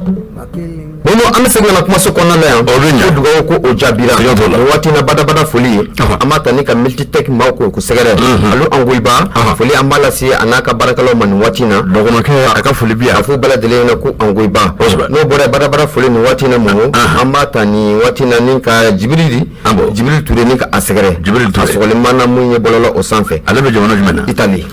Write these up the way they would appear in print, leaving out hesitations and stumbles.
Momo, an bɛ segin ka na kumaso kɔnɔna la yan. O bɛ ɲɛ. Ko dugawu ko o jaabira. Siga t'o la. Nin waati in na, badabada foli ye, an b'a ta ni ka Multitech maaw ko sɛgɛrɛ. Alu Angoyiba, foli an b'a lase a n'a ka baarakɛlaw ma nin waati in na. Dɔgɔnɔkɛ, a ka foli bi yan. A f'u bɛɛ lajɛlen ɲɛna ko Angoyiba. N'o bɔra yen, badabada foli nin waati in na, Momo, an b'a ta nin waati in na ni ka Jibiri Awɔ. Jibiri Ture ni ka a sɛgɛrɛ. Jibiri Ture. A sɔgɔlen b'an na mun ye bɔlɔlɔ o sanfɛ. Ale bɛ jamana jumɛn na? Itali,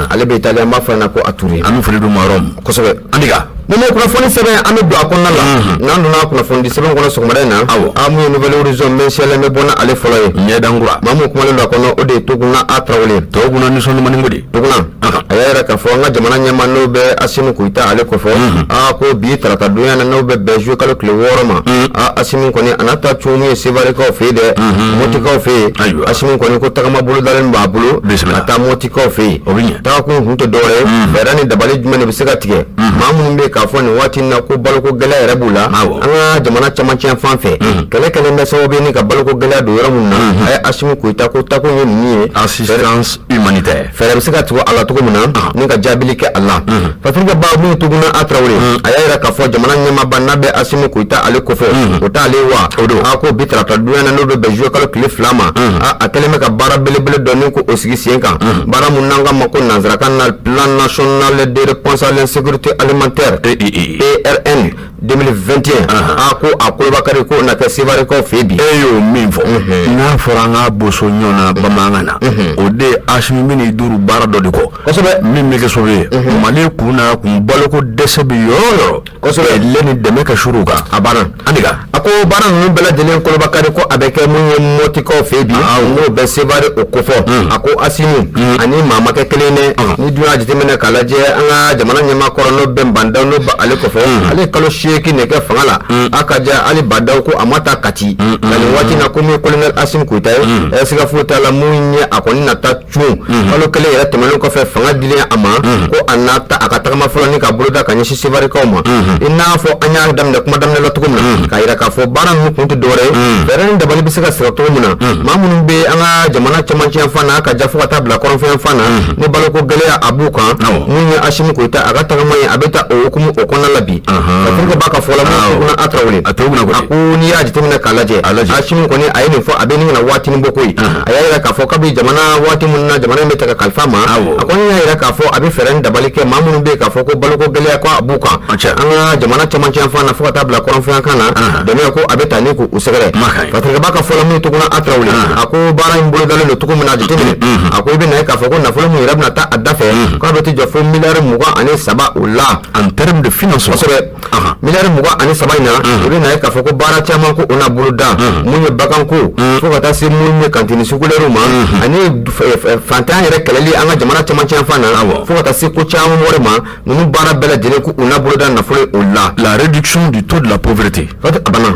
ale bɛ Itali. An b'a fɔ a ɲɛna ko a Ture. An bɛ foli d'u ma yɔrɔ min. Kosɛbɛ. Andika. Momo, kunnafoni sɛbɛn, an bɛ don a kɔnɔna la. N'an donna kunnafoni di sɛbɛn kɔnɔ sɔgɔmada in na, a mun ye Nouvel Horizon mɛnsiyɛlɛn bɛ bɔ n'ale fɔlɔ ye. Ɲɛdankura. Maa mun kumalen don a kɔnɔ, o de ye Toguna A Tarawele. Tɔw kunna nisɔn dumanni ko de. Toguna, a y'a yira k'a fɔ an ka jamana ɲɛmaa n'o bɛ Asimi Goyita ale kɔfɛ, aa ko bi tarata donya na, n'o bɛ bɛn juillet kalo tile 6 ma, aa Asimi kɔni a n'a ta cogo min ye Sevarekaw fɛ yen dɛ, Motikaw fɛ yen. Asimi kɔni ko tagama bolodalen b'a bolo Bisimila. ka taa Motikaw fɛ yen. O bɛ ɲɛ. Tagakun kun tɛ dɔwɛrɛ ye, fɛɛrɛ ni dabali jumɛn de bɛ se ka tigɛ maa minnu bɛ yen k'a fɔ nin waati in na ko baloko gɛlɛya yɛrɛ b'u la an ka jamana camancɛ fan fɛ. Kɛlɛ kɛlen bɛ sababu ye ni ka baloko gɛlɛya don yɔrɔ minnu na. A ye Asimi Goyita ko takun ye ninnu ye. Assistance humanitaire. Fɛɛrɛ bɛ se ka tigɛ a la cogo min na ni ka jaabili kɛ a la. Patrick Ba, min Tuguna A Tarawele, a y'a yira k'a fɔ jamana ɲɛmaaba n'a bɛ Asimi Goyita ale kofɔ, o t'ale wa. O don. A ko bi tarata donya na, n'o bɛ bɛn juillet kalo tile 2 ma, a kɛlen bɛ ka baara belebele dɔ ni ko o sigi sen kan, baara mun n'an k'a ma ko nanzarakan na Plan national de réponse à l'insécurité alimentaire, PRN 2021. A ko a kolobakari ko na kɛ Sevarekaw fɛ yen bi. E y'o min fɔ, n'a fɔra an ka boso ɲɔgɔn na bamanankan na, o de ye Asimi bɛ n'i duuru baara dɔ de kɔ. Min bɛ kɛ sababu ye Mali kun na kun baloko dɛsɛ bɛ yɔrɔ o yɔrɔ. Lɛ ni dɛmɛ ka surun u kan. A banna. Andika. A ko baara ninnu bɛɛ lajɛlen kolobakari ko a bɛ kɛ mun ye Mɔtikaw fɛ yen bi, n'o bɛ Sevare o kofɔ. A ko Asimi ani maa ma kɛ kelen dɛ. Ni dun y'a jateminɛ k'a lajɛ, an ka jamana ɲɛmaa kɔrɔ n'o bɛ Ba Ndaw, n'o bɛ ale kɔfɛ, ale ye kalo 8 de kɛ fanga la. A ka ja hali Ba Ndaw ko a ma taa Kati nka nin waati in na, ko min ye colonel Asimi Goyita ye, siga foyi t'a la mun ye a kɔni na taa cun kalo 1 yɛrɛ tɛmɛnen kɔfɛ fanga dilen a ma, ko a na ta a ka tagama fɔlɔ ni ka boloda ka ɲɛsin Sevarekaw ma. I n'a fɔ an y'a daminɛ kuma daminɛ la cogo min na, k'a yira k'a fɔ baara ninnu kun tɛ dɔwɛrɛ ye, fɛɛrɛ ni dabali bɛ se ka sɔrɔ cogo min na maa minnu bɛ an ka jamana camancɛ fan na, ka ja fo ka taa bila kɔrɔnfɛn fan na, ni baloko gɛlɛya a b'u kan. Mun ye Asimi Goyita a ka tagama ye, a bɛ taa o hukumu o kɔnɔna la bi. Patrick b'a ka fɔ la, mun Tuguna A Tarawele. A Tuguna kɔni. A ko n'i y'a jateminɛ k'a lajɛ, Asimi kɔni a ye nin fɔ, a bɛ nin kana waatinin bɔ koyi. A y'a yira k'a fɔ kabi jamana waati minnu na jamana in bɛ ta ka kalifa ma, a kɔni y'a yira k'a fɔ a bɛ fɛɛrɛ ni dabali kɛ maa minnu bɛ yen k'a fɔ ko baloko gɛlɛya ko a b'u kan an ka jamana camancɛ fan na fo ka taa bila kɔrɔnfɛn kan na, dɛmɛ ko a bɛ taa ni k'u sɛgɛrɛ. Patrick b'a ka fɔ la, mun ye Tuguna A Tarawele, a ko baara in bolodalen don cogo min na, a jateminɛ, a ko i bɛ na ye k'a fɔ ko nafolo min yɛrɛ bɛna taa a da fɛ, k'a bɛ t'i jɔ fo miliyari 23 o la. En termes de financement. Kosɛbɛ. Miliyari 23 in na, i bɛ na ye k'a fɔ ko baara caman ko o na boloda, mun ye baganko fo ka taa se mun ye cantine scolaire ma, ani fantanya yɛrɛ kɛlɛli an ka jamana camancɛ fan na, fo ka taa se ko caman wɛrɛ ma. Ninnu baara bɛɛ lajɛlen ko u na boloda nafolo o la. La réduction du taux de la pauvreté. A banna.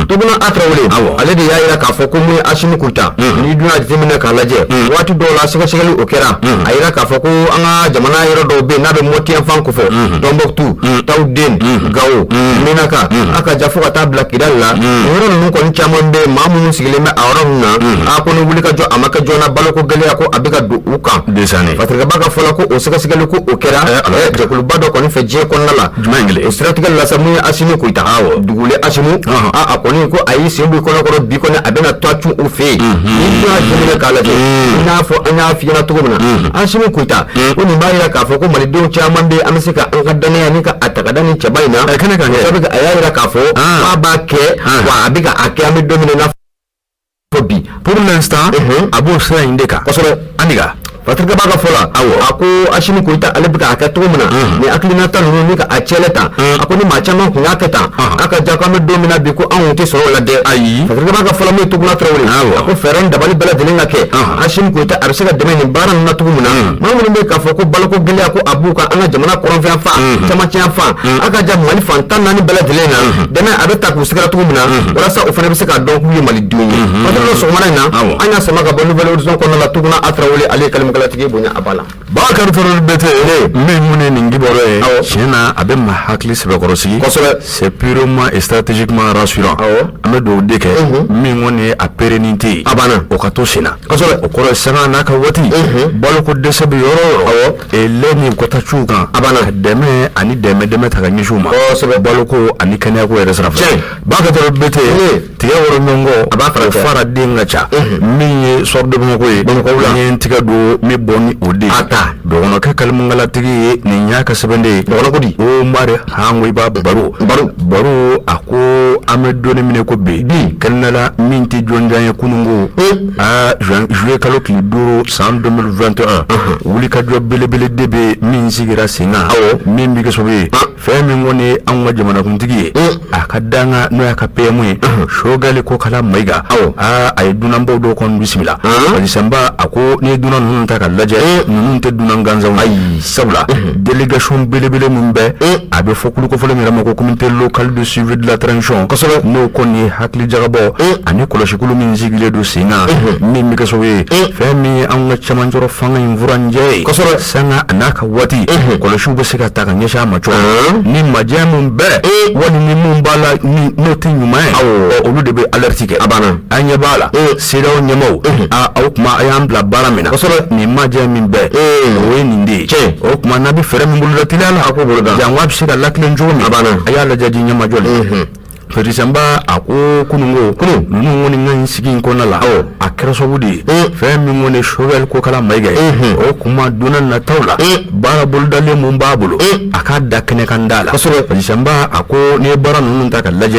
Tuguna A Tarawele, ale de y'a yira k'a fɔ ko mun ye Asimi Goyita, n'i dun y'a jateminɛ k'a lajɛ, waati dɔw la sɛgɛsɛgɛli o kɛra, a yira k'a fɔ ko an ka jamana yɔrɔ dɔw bɛ yen n'a bɛ Mɔti yan fan kofɔ, Tɔnbɔkutu, Tawuden, Gawo, Menaka, a ka ja fo ka taa bila Kidali la, nin yɔrɔ ninnu kɔni caman bɛ yen, maa minnu sigilen bɛ a yɔrɔ ninnu na, a ko ni wuli ka jɔ a ma kɛ joona, baloko gɛlɛya ko a bɛ ka don u kan. Desane. Patrick b'a ka fɔ la ko o sɛgɛsɛgɛli ko o kɛra jɛkuluba dɔ kɔni fɛ diɲɛ kɔnɔna la. Jumɛn kelen? O siratigɛ la sa, mun ye Asimi Goyita, dugulen Asimi, a kɔni ko a y'i sen bɔ i kɔnɔkɔrɔ bi kɔni, a bɛna taa cun u fɛ yen. Ni dun y'a jateminɛ k'a lajɛ, i n'a fɔ an y'a f'i ɲɛna cogo min na, Asimi Goyita ko nin b'a yira k'a fɔ ko malidenw caman bɛ yen, an bɛ se ka an ka danaya ni ka a ta ka da nin cɛba in na. Kɛnɛ kan kɛ. O sabu a y'a yira k'a fɔ k'a b'a kɛ wa, a bɛ ka a kɛ, an bɛ don min na i n'a fɔ bi. Pour l'instant, a b'o sira in de kan. Kosɛbɛ. Andika. Patrick b'a ka fɔ la, a ko Asimi Goyita ale bɛ k'a kɛ cogo min na, nin hakilinata ninnu ni ka a cɛlɛ tan, a ko ni maa caman tun y'a kɛ tan, a ka ja ko an bɛ don min na bi, ko anw tɛ sɔrɔ o la dɛ. Ayi. Patrick b'a ka fɔ la, min ye Tuguna Tarawele, a ko fɛɛrɛ ni dabali bɛɛ lajɛlen ka kɛ, Asimi Goyita a bɛ se ka dɛmɛ nin baara ninnu na cogo min na, maa minnu bɛ k'a fɔ ko baloko gɛlɛya ko a b'u kan an ka jamana kɔrɔnfɛn fan, camancɛ fan, a ka ja Mali fan 14 bɛɛ lajɛlen na, dɛmɛ a bɛ ta k'u sɛgɛrɛ cogo min na, walasa o fana bɛ se k'a dɔn k'u ye malidenw ye. Patrick, sɔgɔmada in na, an y'a sama ka bɔ Nouvel Horizon kɔnɔna la. Tuguna A Tarawele, ale ye kalimukala. kalimakalatigi bonya a b'a la. Bakari Touré Bete min mun ye nin kibaruya ye, tiɲɛ na a bɛ maa hakili sɛbɛkɔrɔ sigi. C'est purement et stratégiquement rassurant. An bɛ dugawu de kɛ min kɔni ye a pérennité ye. A banna. O ka to sen na. O kɔrɔ ye sanga n'a ka waati, baloko dɛsɛ bɛ yɔrɔ o yɔrɔ, lɛ ni kɔtaciw kan. A banna. Ka dɛmɛ ani dɛmɛ dɛmɛ ta ka ɲɛsin u ma. Baloko ani kɛnɛyako yɛrɛ sira fɛ. Bakari Touré Bete, tigɛ wɔrɔ ɲɔgɔn kɔ, A b'a fara o fara den ka ca. Min ye Soir de Bamako ye, Bamakɔ wula. n ye n tigɛ don min bɔ ni o de ye. A ta. Dɔgɔnɔkɛ kalimangalatigi ye nin y'a ka sɛbɛn de ye. Dɔgɔnɔ ko di? Omar Hangoyiba Baro. Baro. Baro a ko an bɛ don min ko bi. Bi. Kɛnɛ la min tɛ jɔnjan ye kununko. Aa, juillet kalo tile 5 san 2021. Wulikajɔ belebele de bɛ min sigira sen kan. Min bɛ kɛ sababu ye, fɛn min kɔni ye anw ka jamanakuntigi ye, a ka danga n'o y'a ka PM ye, Choguel Kokalla Maïga. Aa, a ye dunanbaw dɔw kɔni bisimila. Alisanba a ko n'i ye dunan ninnu ta ka lajɛ, ninnu tɛ dunan gansanw ye. Ayi. Sabula délégation belebele min bɛ, a bɛ fɔ kulukɔfɔlen min yɛrɛ ma ko comité local de suivi de la transition, n'o kɔni ye hakili jagabɔ ani kɔlɔsikulu min sigilen don sen kan, min bɛ kɛ sababu ye fɛn min ye anw ka cɛmancɛrɔ fanga in furancɛ ye, sanga a n'a ka waati, kɔlɔsiw bɛ se ka ta ka ɲɛsin a ma cogo min, ni majɛ min bɛ wali ni mun b'a la ni n'o tɛ ɲuman ye, olu de bɛ alerte kɛ. A banna. An ɲɛ b'a la CEDEAO ɲɛmaaw, a aw kuma a y'an bila baara min na, nin majɛ min bɛ, o ye nin de ye. O tuma n'a bɛ fɛɛrɛ min boloda teliya la, A k'o boloda. Jango a bɛ se ka lakilen cogo min. A banna. A y'a lajɛ ji ɲɛmajɔ la. Fɛrisanba a ko kununko ninnu kɔni ka nin sigi in kɔnɔna la, a kɛra sababu de ye fɛn min kɔni Choguel Kokalla Maïga ye, o kuma donna nataw la baara bolodalen mun b'a bolo, a k'a da kɛnɛ kan da la. Fɛrisanba a ko n'i ye baara ninnu ta ka lajɛ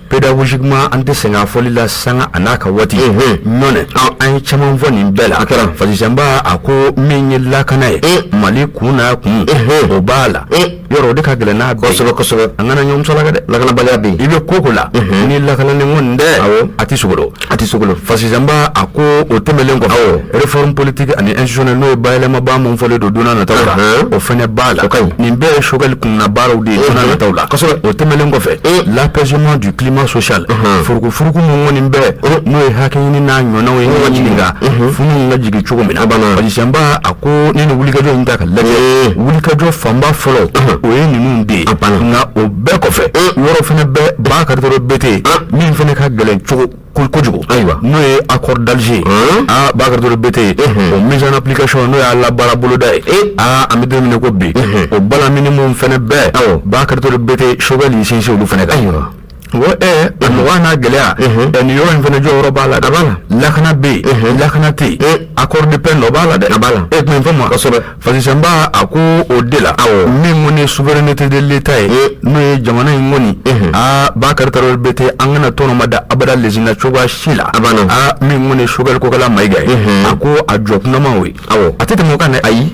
pédagogiquement, an tɛ sɛgɛn a fɔli la sanga a n'a ka waati ɲɔnɛ, an ye caman fɔ nin bɛɛ la. Fasisanba a ko min ye lakana ye Mali kun n'a kun, o b'a la yɔrɔ o de ka gɛlɛn n'a bɛɛ ye. Kosɛbɛ kosɛbɛ. An kana ɲɔgɔn sɔrɔ dɛ. Lakanabaliya bɛ yen. I bɛ ko ko la ni lakananen kɔni dɛ, a tɛ sogo. A tɛ sogo. Fasisanba a ko o tɛmɛnen kɔfɛ, réforme politique ani institutionnelle, n'o ye bayɛlɛmaba mun fɔlen don don n'a nataw la, o fɛnɛ b'a la. O ka ɲi. Nin bɛɛ ye Choguel kunna baaraw de ye don n'a nataw la. O tɛmɛnen kɔfɛ, l'apaisement du climat social, furukufuruku mun kɔni bɛ, n'o ye hakɛ ɲini n'a ɲɔgɔnnaw ye, ɲɔgɔn jiginka funu ka jigin cogo min na. Fasisanba a ko ni nin wulikajɔ in ta ka lajɛ, wulikajɔ fanba fɔlɔ o ye ninnu de ye. Nka o bɛɛ kɔfɛ, yɔrɔ fɛnɛ bɛ Bakari Touré Bete min fɛnɛ ka gɛlɛn cogo kojugu, n'o ye accord d'Alger. Aa, Bakari Touré Bete, o mise en application, n'o y'a labaara boloda ye, aa, an bɛ don min na ko bi, o balamini mun fɛnɛ bɛɛ, Bakari Touré Bete, Choguel y'i sinsin olu fɛnɛ kan. N ko a nɔgɔya n'a gɛlɛya, nin yɔrɔ in fɛnɛ jɔyɔrɔ b'a la dɛ. Lakana bɛ yen, lakana tɛ yen, accord de paix nɔ b'a la dɛ. A b'a la. E tun fɔ ma. Fasisanba a ko o de la, min kɔni ye souveraineté de l'État ye, n'o ye jamana in kɔni, aa, Bakari Touré Bete, an kana tɔnɔ ma da abada lezina cogoya si la. A banna. Aa, min kɔni ye Choguel Kokalla Maïga ye, a ko a jɔ kunnama o ye. A tɛ tɛmɛ o kan dɛ. Ayi.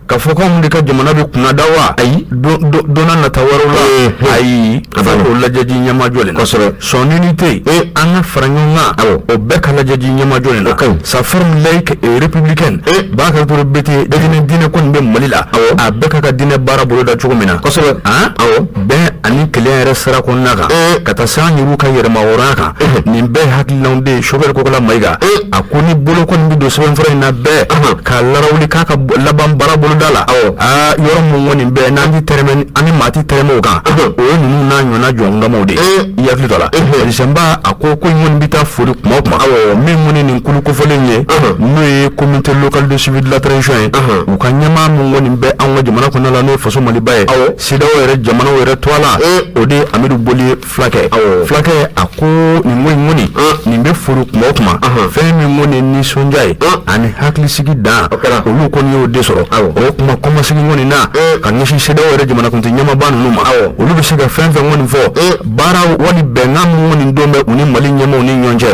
Ka fɔ k'anw de ka jamana bɛ kunna da wa? Ayi. Donna nata wɛrɛw la, ayi, fo k'o lajɛ ji ɲɛmajɔ na. Son unité, an ka fara ɲɔgɔn kan, o bɛɛ ka lajɛ ji ɲɛmajɔ na. O ka ɲi. Sa forme laïque et républicaine, Bakari Touré Bete, diinɛ kɔni bɛ Mali la, a bɛɛ ka diinɛ baara boloda cogo min na. Han, bɛn ani kelenya yɛrɛ sira kɔnɔna kan, ka taa se an yɛrɛw ka yɛrɛmahɔrɔnya kan, nin bɛɛ ye hakilinaw de ye. Choguel Kokalla Maïga a ko ni bolo kɔni bɛ don sɛbɛnfura in na bɛɛ k'a larawuli k'a ka laban baara boloda la, aa, yɔrɔ mun kɔni bɛɛ n'an ti tɛrɛmɛ, an ni maa ti tɛrɛmɛ o kan, o ye ninnu n'a ɲɔgɔnna jɔnkamaw de ye. I hakili to a la. Fasisanba a ko in kɔni bɛ taa fori kuma o kuma, min kɔni nin kulu kofɔlen ye, n'o ye comité local de suivi de la transition ye, u ka ɲɛmaa mun kɔni bɛ anw ka jamana kɔnɔna la, n'o ye faso Maliba ye, CEDEAO yɛrɛ jamanaw yɛrɛ tɔgɔ la, o de ye Amidu Boli Fulakɛ. Fulakɛ a ko nin ko in kɔni nin bɛ fori kuma o kuma, fɛn min kɔni ye nisɔndiya ye ani hakilisigi dan, olu kɔni y'o de sɔrɔ. O kuma kɔmasigi kɔni na ka ɲɛsin CEDEAO yɛrɛ jamanakuntigi ɲɛmaaba ninnu ma, olu bɛ se ka fɛn fɛn kɔni fɔ baara wali bɛnkan min kɔni don bɛ u ni Mali ɲɛmaaw ni ɲɔgɔn cɛ,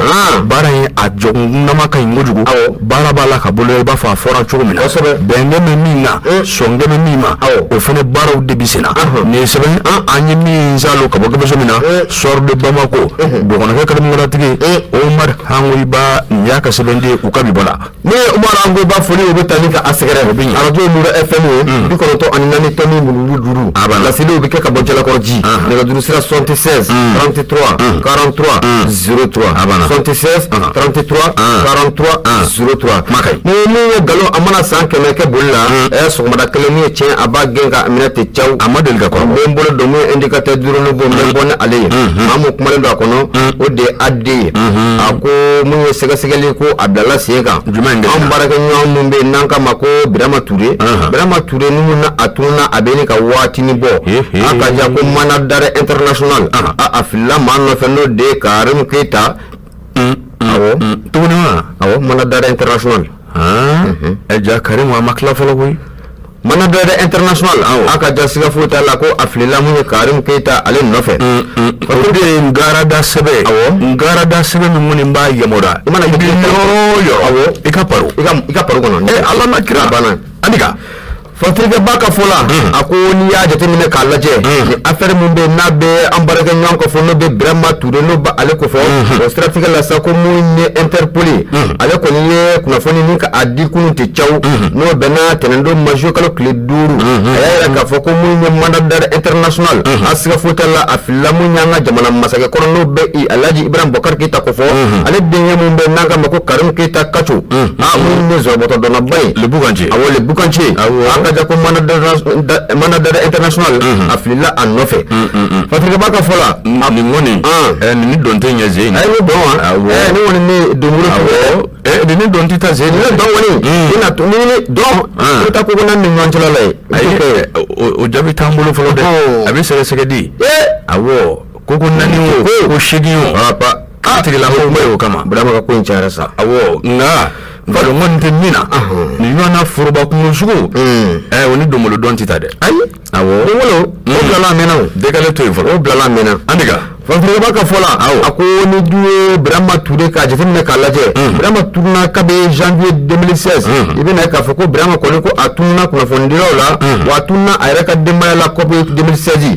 baara in a jɔkunnama ka ɲi kojugu, baara b'a la ka bolo i b'a fɔ a fɔra cogo min na, bɛnkɛ bɛ min na, sɔnkɛ bɛ min ma, o fɛnɛ baaraw de bɛ sen na. Nin ye sɛbɛn an ye min salo ka bɔ gafe min na, Soir de Bamako, dɔgɔnɔkɛ kalimukalatigi Omar Hangoyiba, nin y'a ka sɛbɛnden u ka bi bɔ la. Ni ye Umar Hangoyiba foli, o bɛ tali ka a sɛgɛrɛ. O bɛ ɲɛ. Arajo Zuwura FM ye 94.5. A banna. Laseliw bɛ kɛ ka bɔ Jalakɔrɔji. Nɛgɛjuru sira 76 33 43 03. A banna. 76 33 43 03. Kuma ka ɲi. Ni min ye nkalon, a mana san 100 kɛ boli la, sɔgɔmada kelen min ye tiɲɛ, a b'a gɛn ka minɛ ten caw. A ma deli ka N kɔrɔbɔ. bɛ n bolo don min ye indicateur du renouveau, n bɛ bɔ ni ale ye. Maa mun kumalen don a kɔnɔ, o de ye AD ye. A ko mun ye sɛgɛsɛgɛli ko a bilala sen kan. Jumɛn de? Anw baarakɛɲɔgɔn mun bɛ yen n'an k'a ma ko Birama Ture. Birama Ture ni mun na a tununa, a bɛ ni ka waatinin bɔ. A ka ja ko mandat d'arrêt international. A filila maa nɔfɛ, n'o de ye Karimu Keyita. Awɔ. Tuguni wa? Awɔ, mandat d'arrêt international. Ɛ ja, Karimu, a ma tila fɔlɔ koyi. Mandat d'arrêt international. A ka ja, siga foyi t'a la ko a filila mun ye Karimu Keyita ale nɔfɛ. O de ye n garada sɛbɛn. Awɔ. N garada sɛbɛn min kɔni b'a yamaruya. I mana i bɛ yɔrɔ o yɔrɔ. Awɔ. I ka paro. I ka paro kɔnɔ. Ɛ Ala na kira. A banna. Andika. Fatirikɛba ka fɔ la, a ko n'i y'a jateminɛ k'a lajɛ, ni affaire mun bɛ yen n'a bɛ an baarakɛ ɲɔgɔn kɔfɛ, n'o bɛ Birama Ture, n'o bɛ ale kofɔ, o siratigɛ la sa, ko mun ye Interpol ye, ale kɔni ye kunnafoni min ka a di kunun tɛ caw, n'o bɛnna tɛnɛndon ma, juillet kalo tile 5, a y'a yira k'a fɔ ko mun ye mandat d'arrêt international, a siga foyi t'a la, a filila mun y'an ka jamana masakɛ kɔrɔ, n'o bɛ Alhaji Ibrahim Boubacar Keita kofɔ, ale denkɛ mun bɛ n'an k'a ma ko Karim Keita Kaco, a mun ye zɔrɔbɔtɔ dɔnnaba ye. Le Bougantier. Awɔ, le Bougantier. Awɔ. A ka ja ko mandat d'arrêt international, a filila a nɔfɛ. Fatirikɛba ka fɔ la. Nin kɔni. Ɛ nin ni dɔn tɛ ɲɛ ze in. A ye ne dɔn wa? Awɔ. Ɛ ne kɔni ne donbolo. Awɔ. Ɛ nin ni dɔn tɛ taa ze in. Ni ne dɔn kɔni, i na to ni ne dɔn, i bɛ taa ko ko naani ni ɲɔgɔn cɛla la ye. Ayi, o jaabi t'an bolo fɔlɔ dɛ. A bɛ sɛgɛsɛgɛ di. Awɔ. Ko naani o, ko 8 o. Pa. A tigilamɔgɔw ma ye o kama. Burama ka ko in cayara sa. Awɔ, nka nkalon kɔni tɛ min na. Nin ɲɔgɔnna foroba kungo sugu. Ɛ o ni donbolo dɔn tɛ taa dɛ. Ayi. Awɔ. Ni wolo o bilala a mɛnna o. Décalé to yen fɔlɔ. O bilala a mɛnna. Andika. Fatirikɛba ka fɔ la, a ko ni du ye Birama Ture k'a jateminɛ k'a lajɛ, Birama tununa kabi janvier 2016. I bɛna ye k'a fɔ ko Birama kɔni ko a tununa kunnafonidilaw la, wa a tununa a yɛrɛ ka denbaya la kɔbi 2016.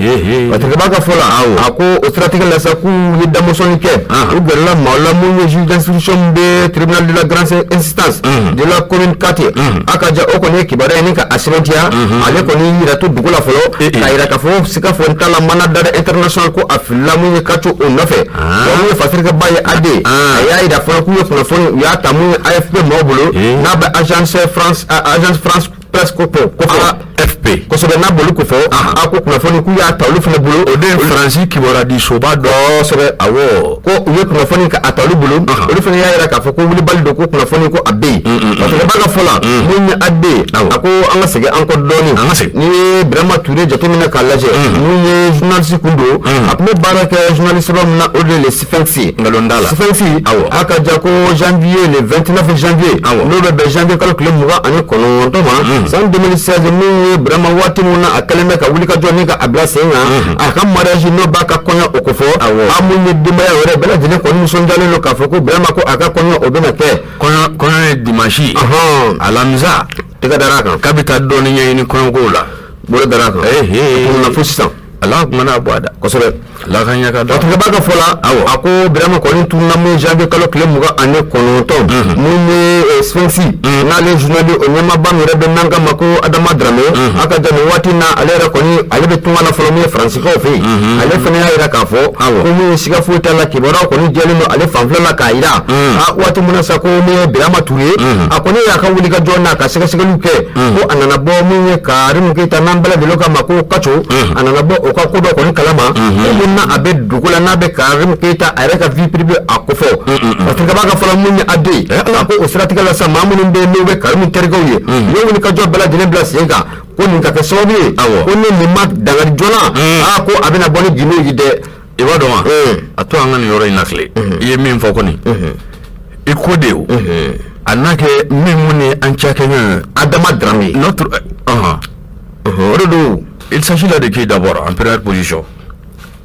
Fatirikɛba ka fɔ la, a ko o siratigɛ la sa, k'u ye damusɔnni kɛ, u gɛrɛla maaw la mun ye juge d'instruction bɛ tribunal de la grande instance de la commune 4. A ka ja, o kɔni ye kibaruya ye ni ka a sɛbɛntiya, ale kɔni yira to dugu la fɔlɔ, k'a yira k'a fɔ siga foyi t'a la, mandat d'arrêt international ko a filila mun ye Kaco o nɔfɛ. Wa mun ye Fatirikɛba ye AD, a y'a yira fɔlɔ k'u ye kunnafoni, u y'a ta mun ye AFP maaw bolo, n'a bɛ agence France Presse ko ko fɔ. AFP. Kosɛbɛ, n'a boli ko fɔ, a ko kunnafoni k'u y'a ta olu fana bolo. O de ye Faransi kibaruya di soba dɔ. Kosɛbɛ. Awɔ. Ko u ye kunnafoni ka a ta olu bolo, olu fana y'a yira k'a fɔ ko wulibali don, ko kunnafoni ko a bɛ yen. Fatirikɛba ka fɔ la, mun ye AD, a ko an ka segin an kɔ dɔɔni. An ka segin. N'i ye Birama Ture jateminɛ k'a lajɛ, mun ye journaliste kun don, a tun bɛ baara kɛ journaliste sɛbɛn min na, o de ye le Sphinx ye. Nkalon t'a la. Sphinx. Awɔ. A ka ja ko janvier, le 29 janvier, n'o bɛ bɛn janvier kalo tile 29 ma, san 2016, min ye Birama, waati min na a kɛlen bɛ ka wuli ka jɔ ni ka a bila sen kan, a ka mariage, n'o b'a ka kɔɲɔ o ko fɔ, a mun ye denbaya yɛrɛ bɛɛ lajɛlen kɔni nisɔndiyalen don k'a fɔ ko Birama ko a ka kɔɲɔ o bɛna kɛ. Kɔɲɔ ye dimanche. Alamisa. Tɛgɛ dara a kan. K'a bɛ taa dɔɔni ɲɛɲini kɔɲɔkow la. Bolo dara a kan. A kunna fo sisan. Ala kuma n'a bɔ a da. Kosɛbɛ. Ala ka ɲɛ ka da. Fatirikɛba ka fɔ la, a ko Birama kɔni tununa mun janvier kalo tile 29, mun ye Sphinx n'ale journal o ɲɛmaaba min yɛrɛ bɛ n'an k'a ma ko Adama Dramé. A ka ja, nin waati in na, ale yɛrɛ kɔni ale bɛ tunga la fɔlɔ mun ye Faransikaw fɛ yen. Ale fana y'a yira k'a fɔ ko mun ye siga foyi t'a la, kibaruyaw kɔni jɛlen don ale fanfɛla la k'a yira a waati mun na sa, ko mun ye Birama Ture, a kɔni y'a ka wuli ka jɔ n'a ka sɛgɛsɛgɛliw kɛ, ko a nana bɔ mun ye Karimu Keyita, n'an bɛɛ lajɛlen k'a ma ko Kaco, a nana bɔ o ka ko dɔ kɔni kalama, ko mun na a bɛ dugu la, n'a bɛ Karimu Keyita a yɛrɛ ka vie privée a kofɔ. Fatirikɛba ka fɔlɔ, mun ye AD, a ko o siratigɛ la sa, maa minnu bɛ yen n'u bɛ Karimu terikɛw ye, u ye wuli ka jɔ bɛɛ lajɛlen bila sen kan, ko nin ka kɛ sababu ye, ko ni nin ma dankari joona, aa ko a bɛna bɔ ni gindo ye dɛ. I b'a dɔn wa? A to an ka nin yɔrɔ in na tile. I ye min fɔ kɔni, i ko de o. A n'a kɛ min mun ni an cakɛɲɔgɔn ye. Adama Dramé. Notre O de don. Il s'agit là de qui d'abord en première position?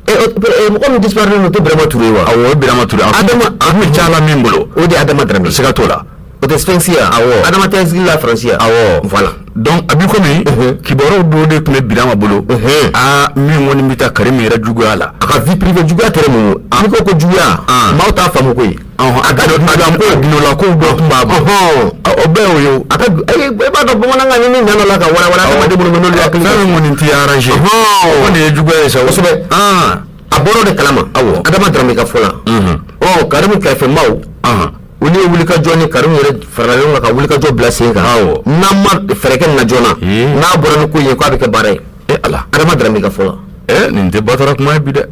Mɔgɔ min disparaît o tɛ Birama Ture wa? Awɔ, o ye Birama Ture. Adama a tun bɛ ca la min bolo. O de ye Adama Dramé. Siga t'o la. O tɛ Sphinx ya? Awɔ. Adama tɛ sigi la Faransi ya? Awɔ. Voilà. Donc a b'i komi kibaruyaw dɔw de tun bɛ Birama bolo, aa, min kɔni bɛ taa Karim yɛrɛ juguya la. A ka vie privée juguya tɛ mun ye? N'i ko ko juguya, maaw t'a faamu koyi. A ka gundola kow dɔ tun b'a bolo, o bɛɛ y'o ye o. A ka, e b'a dɔn bamanankan ni min ɲana la ka walawala adamaden minnu bɛ n'olu hakili. Fɛn min kɔni t'i arranger, o kɔni ye juguya ye sa. Kosɛbɛ. A bɔra o de kalama. Adama Darame ka fɔ la, ɔ, Karimu kɛrɛfɛmaaw, olu ye wulikajɔ ni Karimu yɛrɛ farala ɲɔgɔn kan ka wulikajɔ bila sen kan. N'an ma fɛɛrɛ kɛ nin na joona, n'a bɔra ni ko in ye, k'a bɛ kɛ baara ye. E Ala. Adama Darame ka fɔ la. Nin tɛ batara kuma ye bi dɛ.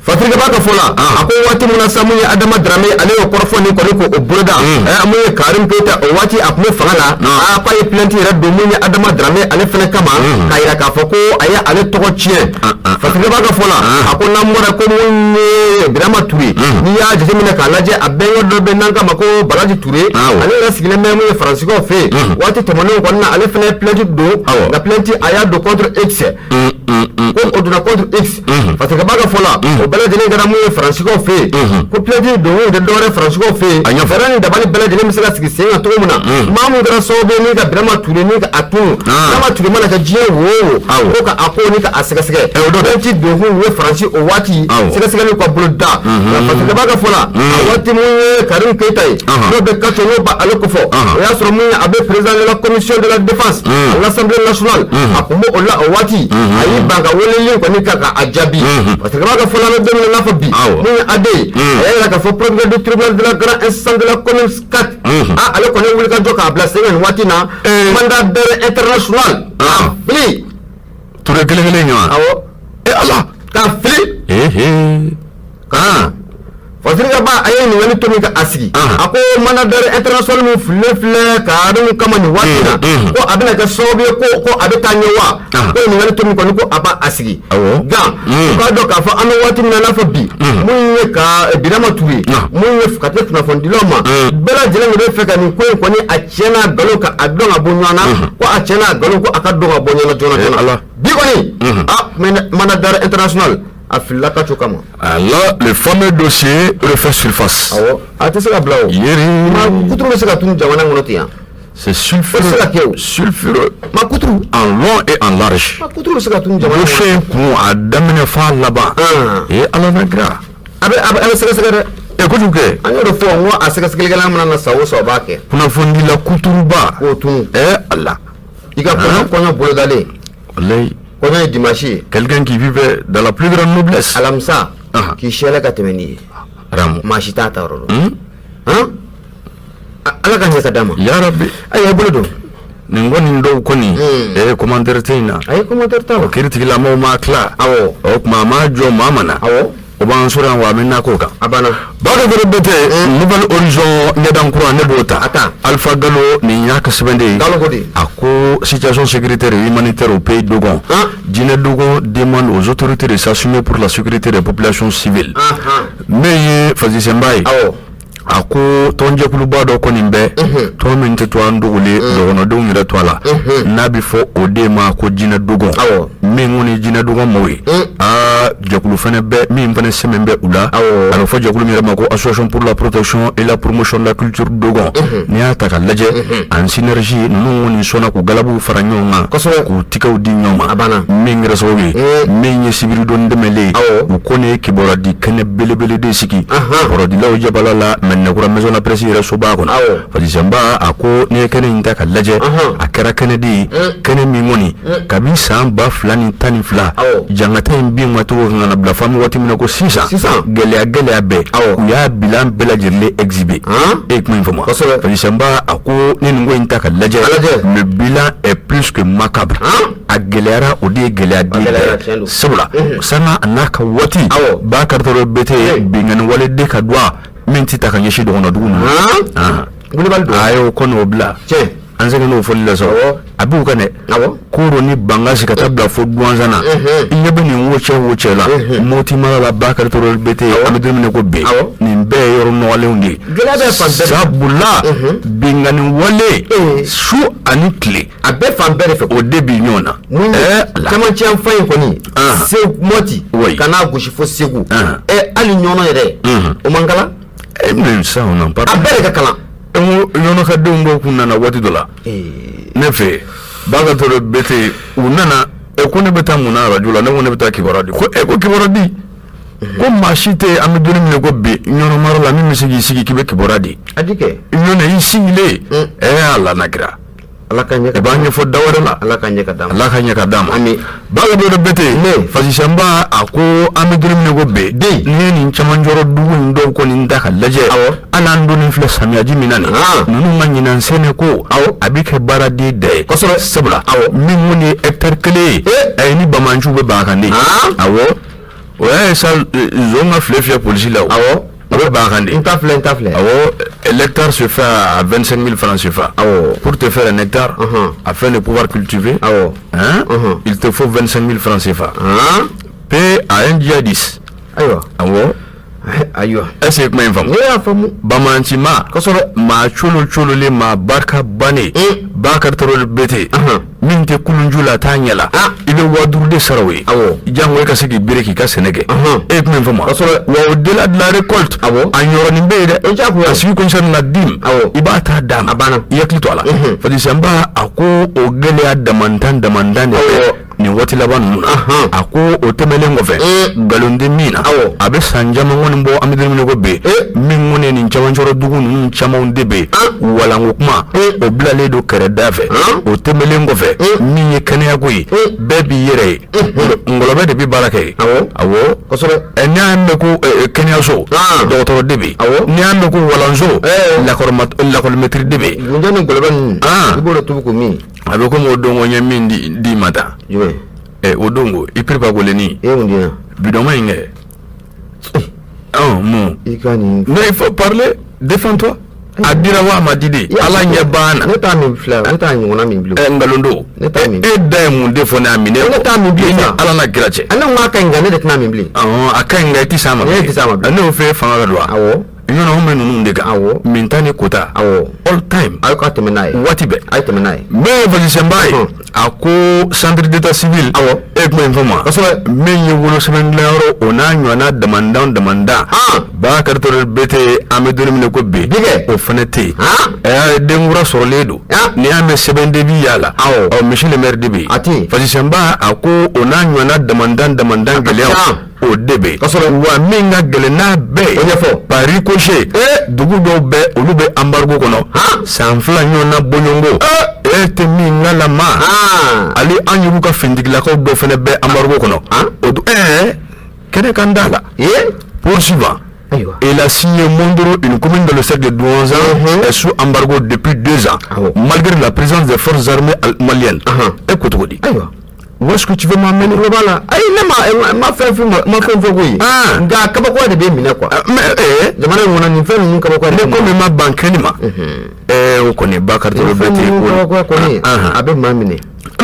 Fatirikɛba ka fɔ la, a ko waati min na sa, mun ye Adama Darame, ale y'o kɔrɔfɔ nin kɔni k'o boloda, mun ye Karim Keyita, o waati a tun bɛ fanga la, a k'a ye plainte yɛrɛ don mun ye Adama Darame ale fana kama, k'a yira k'a fɔ ko a ye ale tɔgɔ tiɲɛ. Fatirikɛba ka fɔ la, a ko n'an bɔra ko mun ye Birama Ture, n'i y'a jateminɛ k'a lajɛ, a bɛnkɛ dɔ bɛ n'an k'a ma ko Balaji Ture, ale yɛrɛ sigilen bɛ mun ye Faransikaw fɛ yen. Waati tɛmɛnenw kɔni na, ale fana ye plainte don, nka plainte a y'a don contre X, ko o donna contre X. Fatirikɛba ka fɔ la, o bɛɛ lajɛlen kɛra mun ye Faransikaw fɛ yen, ko plainte don tɛ dɔwɛrɛ Faransikaw fɛ yen, fɛɛrɛ ni dabali bɛɛ lajɛlen bɛ se ka sigi sen kan cogo min na, maa mun kɛra sababu ye ni ka Birama Ture ni ka a tunu, Birama Ture mana kɛ diɲɛ wo o wo, ko ka a ko ni ka a sɛgɛsɛgɛ. Plainte don kun ye Faransi o waati, sɛgɛsɛgɛli ka bolo da. Fatirikɛba ka fɔ la, a waati mun ye Karim Keyita ye, n'o bɛ Kaco, n'o b'ale kofɔ, o y'a sɔrɔ mun ye a bɛ président de la commission de la défense à l'Assemblée nationale, a tun b'o la o waati, a y'i ban ka weleli kɔni ka a jaabi. Fatirikɛba ka fɔ la, an bɛ don min na i n'a fɔ bi, mun ye AD ye, a y'a yira k'a fɔ procureur du tribunal de la grande instance de la commune 4, a ale kɔni ye wuli ka jɔ k'a bila sen kan nin waati na, mandat d'arrêt international k'a fili. Ture kelen kelen ɲɔgɔn. Awɔ. E Ala. K'a fili. Fatirikɛba a ye ɲininkali to min ka a sigi, a ko mandat d'arrêt international min fililen filɛ Karimu kama nin waati na, ko a bɛna kɛ sababu ye ko a bɛ taa ɲɛ wa? Ko ɲininkali to min kɔni ko a b'a a sigi gan, u k'a dɔn k'a fɔ an bɛ waati min na i n'a fɔ bi, mun ye ka Birama Ture, mun ye ka se kunnafonidilaw ma, bɛɛ lajɛlen de bɛ fɛ ka nin ko in kɔni, a tiɲɛ n'a nkalon, ka a dɔn ka bɔ ɲɔgɔn na, ko a tiɲɛ n'a nkalon, ko a ka dɔn ka bɔ ɲɔgɔn na joona joona. Bi kɔni, a mandat d'arrêt international a filila Kaco kama. Là, le fameux dossier refait surface. Awɔ, a tɛ se ka bila o. Yeri. Ma kuturu bɛ se ka tunu jamana kɔnɔ ten yan. C'est sulfureux. O tɛ se ka kɛ o. Sulfureux. Ma kuturu. En long et en large. Ma kuturu bɛ se ka tunu jamana kɔnɔ. Dossier in kun a daminɛ f'a laban. Ee Ala na kira. A bɛ sɛgɛsɛgɛ dɛ. Ɛ, kojugu kɛ. An y'o de fɔ n ko a sɛgɛsɛgɛlikɛla mana na san o san, o b'a kɛ. Kunnafonidila kuturuba. K'o tunu. Ɛ Ala. I ka kɔɲɔ kɔɲɔ bolodalen. Walayi. Kɔɲɔ ye dimanche ye. Quelqu'un qui vivait dans la plus grande noblesse. Alamisa. K'i sɛlɛ ka tɛmɛ n'i ye. Ramu. Maa si t'a ta yɔrɔ dɔn. Han, Ala ka ɲɛ ka d'a ma. Ya Rabbi. Ayiwa, i bolo don. Nin kɔni dɔw kɔni, commentaire tɛ yen na. Ayi, commentaire t'a la. O kiiritigilamaw ma tila. O tuma a ma jɔ maa ma na. O b'an sɔrɔ yan wa, a bɛ na k'o kan. A banna. Bakary Bete, Nouvel Horizon ɲɛdan kura, ne b'o ta. A ta. Alpha Gallo nin y'a ka sɛbɛnden ye. Gallo ko di? A ko situation sécuritaire et humanitaire au pays Dogon. Jinɛ Dogon demande aux autorités de s'assumer pour la sécurité des populations civiles. Min ye Fazisenba ye. A ko tɔnjɛkuluba dɔ kɔni bɛ tɔn min tɛ to an dogolen dɔgɔnɔdenw yɛrɛ to a la, n'a bɛ fɔ o de ma ko jinɛ dogon, min kɔni jinɛ dogon maaw ye. Aa, jɛkulu fana bɛ min fana sɛmɛ bɛ u la, a bɛ fɔ jɛkulu min yɛrɛ ma ko Association pour la protection et la promotion de la culture dogon. N'i y'a ta ka lajɛ en synergie, ninnu kɔni sɔnna k'u galabuw fara ɲɔgɔn kan, k'u tigɛw di ɲɔgɔn ma, min kɛra sababu ye min ye sibiridon dɛmɛlen, u kɔni ye kibaruya di kɛnɛ belebele de sigi kibarudilaw jabala la Mɛnɛkura maison de la presse yɛrɛ soba kɔnɔ. Fazisenba a ko n'i ye kɛnɛ in ta ka lajɛ, a kɛra kɛnɛ de ye, kɛnɛ min kɔni kabi san 2012 jangata in bin waati kan ka na bila fo an bɛ waati min na ko sisan, gɛlɛya gɛlɛya bɛɛ, u y'a bilan bɛɛ lajɛlen exhiber. E ye kuma in faamu? Fazisenba a ko ni nin ko in ta ka lajɛ, le bilan est plus que macabre. A gɛlɛyara, o de ye gɛlɛya den bɛɛ, sabula sanga a n'a ka waati, Bakary Togola Bete, binkanni wale de ka don min tɛ ta ka ɲɛsin dɔgɔnɔdugu ninnu. Wulibali don. A y'o kɔni o bila. An sɛgɛn n'o fɔli la sɔrɔ a b'u kan dɛ. Koro ni Bangasi ka taa bila fo Duwanzan na, i ɲɛ bɛ nin wo cɛ wo cɛ la Moti mara la, Bakary Togola Bete, an bɛ don min na ko bi, nin bɛɛ ye yɔrɔ nɔgɔlenw de ye. Gɛlɛya bɛ fan bɛɛ. Sabula binkanni wale su ani tile. A bɛɛ fan bɛɛ de fɛ. O de bi ɲɔgɔn na. Mun ye camancɛ yanfan in kɔni, Segu, Mɔti ka n'a gosi fo Segu, hali Ɲɔnɔ yɛrɛ, o man kalan. Mais ça on en parle. A bɛɛ de ka kalan. N ko Ɲɔnɔ ka denw dɔw kun nana waati dɔ la ne fɛ yen, Bakari Togola Bete, u nana e ko ne bɛ taa mun na arajo la? Ne ko ne bɛ taa kibaruya di. Ko e ko kibaruya di, ko maa si tɛ, an bɛ don min na ko bi, Ɲɔnɔ mara la, min bɛ se k'i sigi k'i bɛ kibaruya di. A di kɛ. Ɲɔnɔ, i sigilen, ɛ Ala na kira. Ala ka ɲɛ I b'a ɲɛfɔ da wɛrɛ la. Ala ka ɲɛ ka d'a ma. Ala ka ɲɛ ka d'a ma. Ami. Bakari Togola Bete. Ne. Fasisanba, a ko an bɛ don min na ko bi, Den. n'i ye nin camancɔrɔ dugu in dɔw kɔni ta ka lajɛ, hali an donnen filɛ samiyaji min na nin, ninnu ka ɲinan sɛnɛ ko, a bɛ kɛ baaraden da ye. Sabula min kɔni ye hectare 1 ye, ɛ ni bamanciw bɛ ban a kan de. Awɔ, o y'a ye sa, zon ka file fiyɛ polisi la o. A bɛ ban a kan de. N ta filɛ, n ta filɛ. Awɔ, l'hectare se fait à 25 000 francs CFA. Pour te faire un hectare, afin de pouvoir cultiver, hein, il te faut 25 000 francs CFA. P à un djihadiste. Awɔ. Ayiwa. Est-ce que kuma in faamu? Ne y'a faamu. Bamanci ma. Maa colo cololen, maa barika bannen. Bakari Togola Bete. Min tɛ kulunju la, a t'a ɲɛ la. I bɛ 5000 de sara o ye. Jango e ka se k'i bere k'i ka sɛnɛ kɛ. E ye kuma in faamu? Wa au-delà de la récolte. A ɲɔrɔnin bɛ yen dɛ. O diyagoya. En ce qui concerne la dîme. I b'a ta d'a ma. A banna. I hakili to a la. Fatisanba, a ko o gɛlɛya damantan damantan de bɛ nin waati laban ninnu na. A ko o tɛmɛnen kɔfɛ, nkalon tɛ min na, a bɛ san caman kɔni bɔ, an bɛ don min na ko bi, min kɔni ye nin camancɔrɔ dugu ninnu camanw de bɛ yen, walanko kuma o bilalen don kɛrɛda fɛ. O tɛmɛnen kɔfɛ, min ye kɛnɛyako ye, bɛɛ b'i yɛrɛ ye, ngɔlɔbɛ de bɛ baara kɛ yen. Awɔ. Ɛ, n'i y'a mɛn ko kɛnɛyaso, dɔgɔtɔrɔ de bɛ yen. N'i y'a mɛn ko walanso, lakɔlimɛtiri de bɛ yen. Gunjɛ ni ngɔlɔbɛ ninnu, i b'o de tobi k'o min. A bɛ komi o don ko n ye min di ma tan. Jumɛn? Ɛ, o don ko i piripa kolenni. E ye mun di yan? Bidɔnma in kɛ. Ɔn, mun? I ka nin. Non, il faut parler, défends-toi. A dira wa a ma di de? Ala ɲɛ banna. Ne t'a min filɛ, ne t'a ɲɔgɔnna min bilen. Ɛ, nkalon don. Ne t'a min. E da ye mun de fɔ ne y'a min? Ne t'a min bilen I ni sa. Ala n'a kira cɛ. Ne ko a ka ɲi, nka ne de tɛna min bilen. Ɔhɔn, a ka ɲi, nka i tɛ s'a ma. Ne tɛ s'a ma bilen. Ne y'o fɛ, fanga ka don wa? Awɔ. Ɲɔnɔ, anw bɛ ninnu de kan. Min ta ni kota. All time. A ye ka tɛmɛ n'a ye. Waati bɛɛ. A ye tɛmɛ n'a ye. Min ye Fasisanba ye, a ko centre d'état civil. E ye kuma in fɔ ma. Min ye wolosɛbɛn dilanyɔrɔ, o n'a ɲɔgɔnna damandan damandan. Bakari Togola Bete, an bɛ don min na ko bi. Bikɛ. O fana tɛ yen. Ɛ, denkura sɔrɔlen don. N'i y'a mɛn sɛbɛn de bi y'a la. Ɔ, monsieur le maire de bɛ yen. A tɛ yen. Fasisanba, a ko o n'a ɲɔgɔnna damandan damandan gɛlɛyaw. O de bɛ yen. Wa min ka gɛlɛn n'a bɛɛ ye. O ɲɛfɔ. Par ricochet. Dugu dɔw bɛ, olu bɛ embargo kɔnɔ. San 2 ɲɔgɔn na bɔɲɔgɔnko. E tɛ min kalama. Ale an y'u ka finitigilakaw dɔ fana bɛ embargo kɔnɔ. O dun ɛɛ kɛnɛ kan da la. Poursuivant. Ayiwa. Il a signé Mondoro, une commune dans le cercle de Douentza, est sous embargo depuis 2 ans, malgré la présence des forces armées maliennes. E ko cogo di? Ayiwa. Où est-ce que tu veux m'emmener? Tulo b'a la. Ayi, ne ma fɛn fɛn ma fɛn fɔ koyi. Nka kabakoya de bɛ minɛ quoi. Mais jamana in kɔnɔ, nin fɛn ninnu kabakoya de ne bɛ ko min ma ban kɛli ma. O kɔni, Bakari Togola Nin fɛn Bete. ninnu kabakoya kɔni, a bɛ maa minɛ.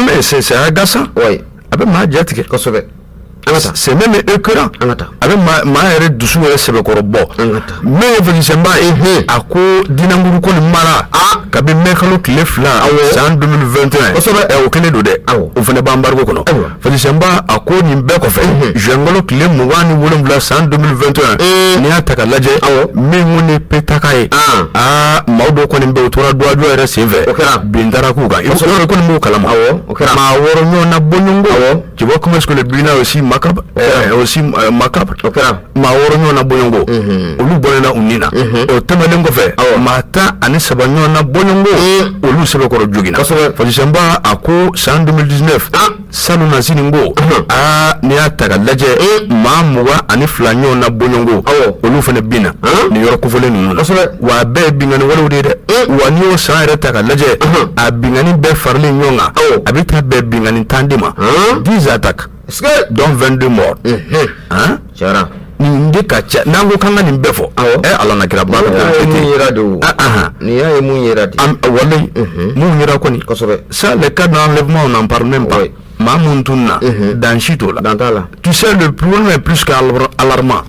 Mais c'est agaçant. Oui. A bɛ maa ja tigɛ. Kosɛbɛ. An ka taa. C'est même écœurant. An ka taa. A bɛ maa yɛrɛ dusu yɛrɛ sɛbɛkɔrɔ bɔ. An ka taa. Min ye Fasisanba ye, a ko Dinankuru ko nin mara. Kabi mai kalo tile 2 san 2021. Ɛ, o kelen don dɛ. O fana bɛ embargo kɔnɔ. Fasisanba, a ko nin bɛɛ kɔfɛ, juin kalo tile 27 san 2021, n'i y'a ta ka lajɛ, min ko ni petaka ye, aa, maa dɔw kɔni bɛ yen, u tora duwaju yɛrɛ senfɛ. O kɛra. Bin taara k'u kan. I yɔrɔ kɔni b'o kalama. O kɛra. Maa 6 ɲɔgɔn na bɔɲɔgɔnko. Tu vois comment est-ce que le bilan est aussi macabre, aussi macabre. O kɛra. Maa 6 ɲɔgɔn na bɔɲɔgɔnko, olu bɔnɛna u ni na. O tɛmɛnen kɔfɛ, maa 13 ɲɔgɔn na bɔɲɔgɔnko, olu sɛbɛkɔrɔ joginna. Fasisanba, a ko san 2019, sanu na sini ko, aa, n'i y'a ta ka lajɛ, maa 22 ɲɔgɔn na bɔɲɔgɔnko, olu fana binna nin yɔrɔ kofɔlen ninnu na. Wa a bɛɛ ye binkanni walew de ye dɛ. Wa n'i y'o san yɛrɛ ta ka lajɛ, a binkanni bɛɛ faralen ɲɔgɔn kan, a bɛ taa bɛn binkanni 10 de ma. 10 attaques, dont 22 morts. Hein? Cɛra. Nin de ka ca, n'an ko k'an ka nin bɛɛ fɔ, ɛ, Ala na kira ba. Nin y'a ye mun yera de o. Nin y'a ye mun yera de. Walayi, mun yera kɔni. Ça, les cas d'enlèvement, on n'en parle même pas. Maa mun tununa, dan si t'o la. Dan t'a la. Tu sais, le problème est plus qu'alarmant.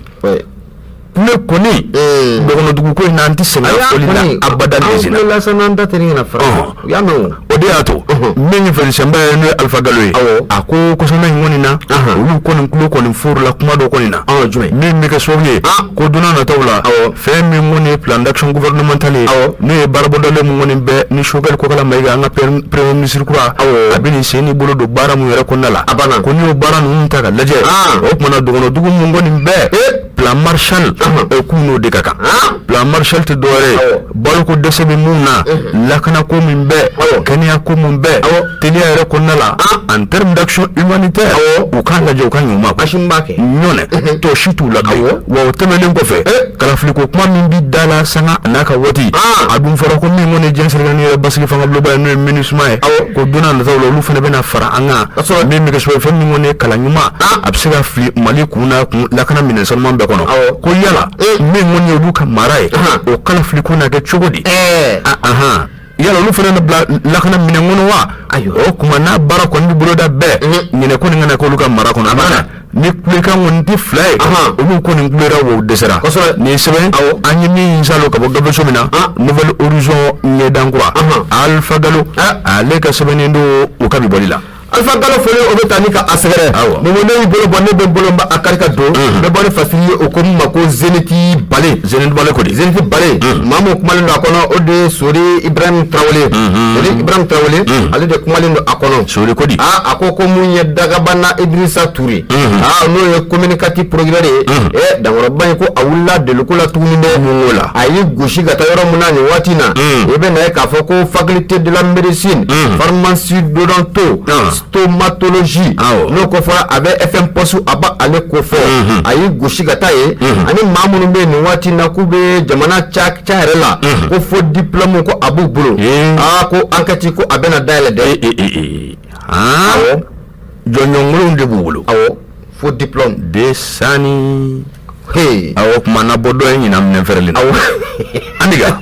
Ne kɔni, dɔgɔnɔdugu ko in na, an tɛ sɛgɛn fɔli la abada. An Lezina. tulo la sa, n'an da tɛ nin kana fara. U y'a mɛn o. O de y'a to Min ye fɛnsɛnba ye, n'o ye Alifa Galo ye, a ko kɔsana in kɔni na, olu kɔni tulo kɔni forila kuma dɔ kɔni na, min bɛ kɛ sababu ye ko don nataw la, fɛn min kɔni ye plan d'action gouvernemental ye, n'o ye baarabɔdalen min kɔni bɛ ni Choguel Kokala Mayiga, an ka premier ministre kura, a bɛ nin sen ni bolo don baara mun yɛrɛ kɔnɔna la, ko n'i y'o baara ninnu ta ka lajɛ, o tuma na dɔgɔnɔdugu mun kɔni bɛɛ plan Marshall, k'u n'o de ka kan. Plan Marshall tɛ dɔwɛrɛ ye, baloko dɛsɛ bɛ mun na, lakanako min bɛ, kɛnɛyako mun bɛ, teliya yɛrɛ kɔnɔna la, en terme d'action humanitaire, u k'a lajɛ, u ka ɲuman ɲɔnɛ tɔ si t'u la. Wa o tɛmɛnen kɔfɛ, kalafiliko kuma min bi da la sanga a n'a ka waati, a dun fɔra ko min kɔni diɲɛ seleke naani yɛrɛ basigi fanga bulonba ye, n'o ye MINUSMA ye, ko don n'a nataw la, olu fana bɛna fara an kan, min bɛ kɛ sababu ye, fɛn min kɔni ye kalan ɲuman, a bɛ se ka fili Mali kun n'a kun lakana minɛn sanuman bɛɛ kɔnɔ, ko yala min kɔni ye olu ka mara ye, o kalafiliko na kɛ cogo di? Yala olu fana na bila lakana minɛn kɔnɔ wa? O tuma n'a baara kɔni bɛ boloda bɛɛ ɲinɛ kɔni kana k'olu ka mara kɔnɔ. Ni kulekan kɔni tɛ fila ye, olu kɔni kulera wa u dɛsɛra. Nin sɛbɛn an ye min salo ka bɔ gafeso min na, Nouvel Horizon ɲɛdankura, Alpha Galo ale ka sɛbɛnnen don o ka bi bɔli la. Alpha Galo foli, o bɛ taa ni ka a sɛgɛrɛ. Momo, ne y'i bolo bɔ, ne bɛ n bolo a kari ka don, n bɛ bɔ ni fasiri ye, o ko min ma ko Zénith Bale. Zénith Bale ko di? Zénith Bale, maa min kumalen don a kɔnɔ, o de ye Sori Ibrahim Tarawele. Sori Ibrahim Tarawele, ale de kumalen don a kɔnɔ. Sori ko di? Aa, a ko ko mun ye Dagabana Idrissa Touré, aa, n'o ye commune 4 procureur ye, ɛ dankɔrɔba in, ko a wulila deliko la tuguni dɛ. Mun ko la? A y'i gosi ka taa yɔrɔ mun na nin waati in na, i bɛ na ye k'a fɔ ko faculté de la médecine, pharmacie, d'odonto, stomatologie, n'o ko fɔra, a bɛ FM poste, a b'a ale ko fɔ. A y'i gosi ka taa yen, ani maa minnu bɛ yen nin waati in na k'u bɛ jamana ca ca yɛrɛ la, ko fo diplôme ko a b'u bolo. Aa, ko enquête ko a bɛna dayɛlɛ dɛ. Awɔ, jɔnjɔnkolonw de b'u bolo. Awɔ, fo diplôme. De sani. Awɔ, kuma na bɔ dɔ ye ɲinan minɛ fɛrɛlen na. Andiga.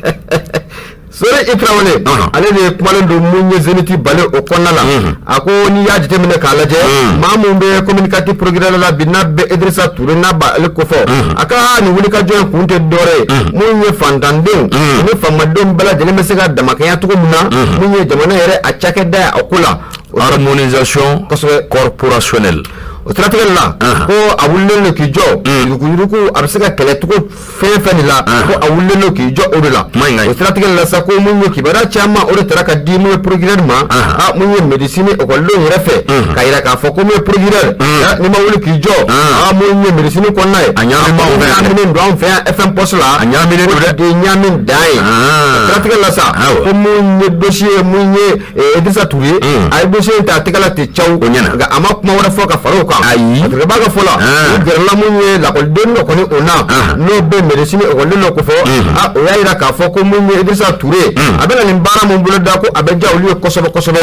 Sori i Tarawele, ale de kumalen don mun ye Zénith Bale o kɔnɔna la. A ko n'i y'a jateminɛ k'a lajɛ, maa mun bɛ commune 4 procureur la bi, n'a bɛ Idrissa Touré, n'a b'ale kofɔ, a ka nin wulikajɔ in kun tɛ dɔwɛrɛ ye, mun ye fantandenw ani faamadenw bɛɛ lajɛlen bɛ se ka damakɛnya cogo min na, mun ye jamana yɛrɛ a cakɛda ye a ko la. Harmonisation corporationnelle. O siratigɛ la, ko a wulilen don k'i jɔ yuruguyurugu, a bɛ se ka kɛlɛ cogo fɛn fɛn de la, ko a wulilen don k'i jɔ o de la. O siratigɛ la sa, ko mun ye kibaruya caman, o de taara ka di mun ye procureur ma, a mun ye médecine ekɔlidenw yɛrɛ fɛ, k'a yira k'a fɔ ko mun ye procureur, n'i ma wuli k'i jɔ, a mun ye médecine kɔnɔna ye, a ɲagaminen don an fɛ yan FM poste la, a ɲagaminen don dɛ. De ɲaami dan ye. O siratigɛ la sa, ko mun ye dossier mun ye Idrissa Touré, a ye dossier in ta a tɛgɛ la ten caw. O ɲɛna. Nka a ma kuma wɛrɛ fɔ ka fara o kan. Ayi. A b'a ka fɔ la, u gɛrɛla mun ye lakɔliden dɔ kɔni o na, n'o bɛ médecine ekɔliden dɔ kofɔ, a o y'a yira k'a fɔ ko mun ye Idrissa Touré, a bɛna nin baara mun bolo da, ko a bɛ diya olu ye kosɛbɛ kosɛbɛ.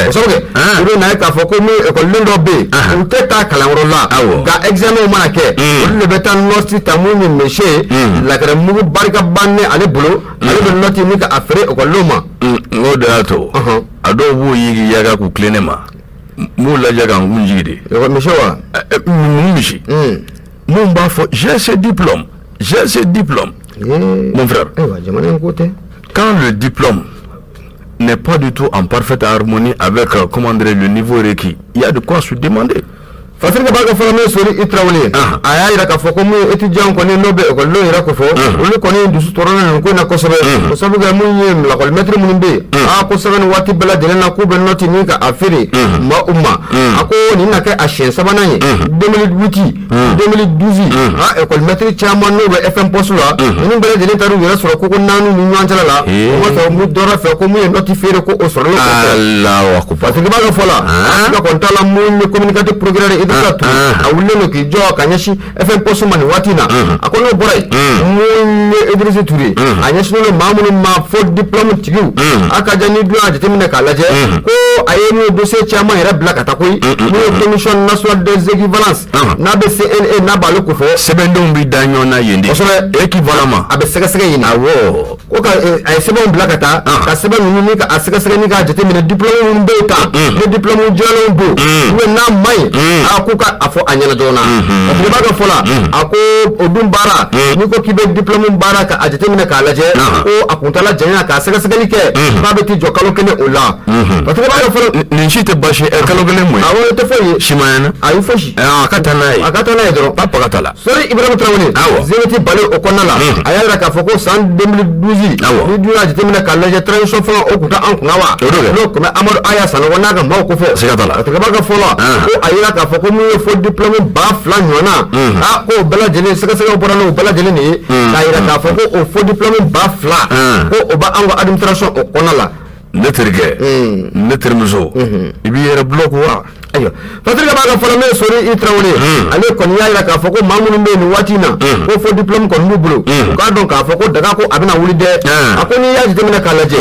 Kosɛbɛ kɛ. I bɛ na ye k'a fɔ ko mun ye ekɔliden dɔ bɛ yen, u tɛ taa kalanyɔrɔ la, nka examen mana kɛ, olu de bɛ taa note ta. Mun ye monsieur lakɛrɛmugu barika bannen ale bolo, ale bɛ note min ka a feere ekɔlidenw ma. N de y'a to a dɔw b'u yigi yaga k'u tilen ne ma, n b'u lajɛ ka n kun jigi de. Monsieur wa? Mun misi mun b'a fɔ: j'ai ce diplôme, j'ai ce diplôme. Mon frère, ayiwa, jamana in ko tɛ. Quand le diplôme n'est pas du tout en parfaite harmonie avec comment dire, le niveau requis, il y a de quoi se demander. Fasirikɛ b'a ka fɔlɔ min, Sori i Tarawele, a y'a yira k'a fɔ ko mun ye étudiant kɔni, n'o bɛ ekɔlidenw yɛrɛ kofɔ, olu kɔni dusu tɔɔrɔlen nin ko in na kosɛbɛ. O sababu kɛ mun ye lakɔlimɛtiri minnu bɛ yen, aa, ko sanga ni waati bɛɛ lajɛlen na k'u bɛ note ni ka a feere ma u ma. A ko nin na kɛ a siɲɛ sabanan ye, 2008, 2012, aa, ekɔlimɛtiri caman n'o bɛ FM poste la, ninnu bɛɛ lajɛlen taar'u yɛrɛ sɔrɔ koko naani ni ɲɔgɔn cɛla la, o ma sɔrɔ mun dɔrɔn fɛ, ko mun ye note feere, ko o sɔrɔlen kɔfɛ. Allahu akbar. Parce que b'a ka fɔ la, a ka kɔni t'a la, mun ye commune 4 procureur Idrissa Touré, a wulilen don k'i jɔ ka ɲɛsin FM poste ma nin waati in na. A ko n'o bɔra yen, mun ye Idrissa Touré, a ɲɛsinnen don maa minnu ma, fo diplôme tigiw, a ka jan ni dun y'a jateminɛ k'a lajɛ, ko a ye mun ye dossier caman yɛrɛ bila ka taa koyi, mun ye commission nationale des équivalences, n'a bɛ CNE, n'a b'ale ko fɔ. Sɛbɛndenw bɛ da ɲɔgɔn na yen de. Kosɛbɛ. Équivalent ma. A bɛ sɛgɛsɛgɛ yen. Awɔ. Ko ka a ye sɛbɛnw bila ka taa ka sɛbɛn ninnu ni ka a sɛgɛsɛgɛ ni k'a jateminɛ, diplôme minnu bɛ yen tan, ni diplôme jɛlenw don ou bien n'a ma ɲi, a k'u ka a fɔ a ɲɛna joona. Parce que b'a ka fɔ la, a ko o dun baara, n'i ko k'i bɛ diplôme baara ka a jateminɛ k'a lajɛ, ko a kuntala janya k'a sɛgɛsɛgɛli kɛ, k'a bɛ t'i jɔ kalo 1 o la. Parce que b'a ka fɔ la, Nin si tɛ baasi ye. Kalo 1 mun ye? Awɔ, o tɛ foyi ye. Siman ɲɛna. Ayi, fosi. A ka taa n'a ye. A ka taa n'a ye dɔrɔn. Ba paga t'a la. Sori Ibrahim Traoré, Zénith Bale o kɔnɔna la, a y'a jira k'a fɔ ko san 2012, ni dun y'a jateminɛ k'a lajɛ, transition fɔlɔ o tun tɛ an kunna wa? O don kɛ. N'o tun bɛ Amadu Aya Sanogo n'a ka maaw ko fɔ. Siga t'a la. Parce que b'a ka fɔ la, ko a yira k'a fɔ ko mun ye faux diplôme 2000 ɲɔgɔnna, ko o bɛɛ lajɛlen sɛgɛsɛgɛw bɔra n'o bɛɛ lajɛlen de ye, k'a yira k'a fɔ ko o faux diplôme 2000, ko o b'an ka administration o kɔnɔna la. Ne terikɛ, ne terimuso, i b'i yɛrɛ bulɔku wa? Ayiwa, Patrick b'a ka fɔlɔ, min ye Sori i Tarawele, ale kɔni y'a jira k'a fɔ ko maa minnu bɛ yen nin waati in na, ko faux diplôme kɔni b'u bolo, u k'a dɔn k'a fɔ ko daga ko a bɛna wuli dɛ. A ko n'i y'a jateminɛ k'a lajɛ,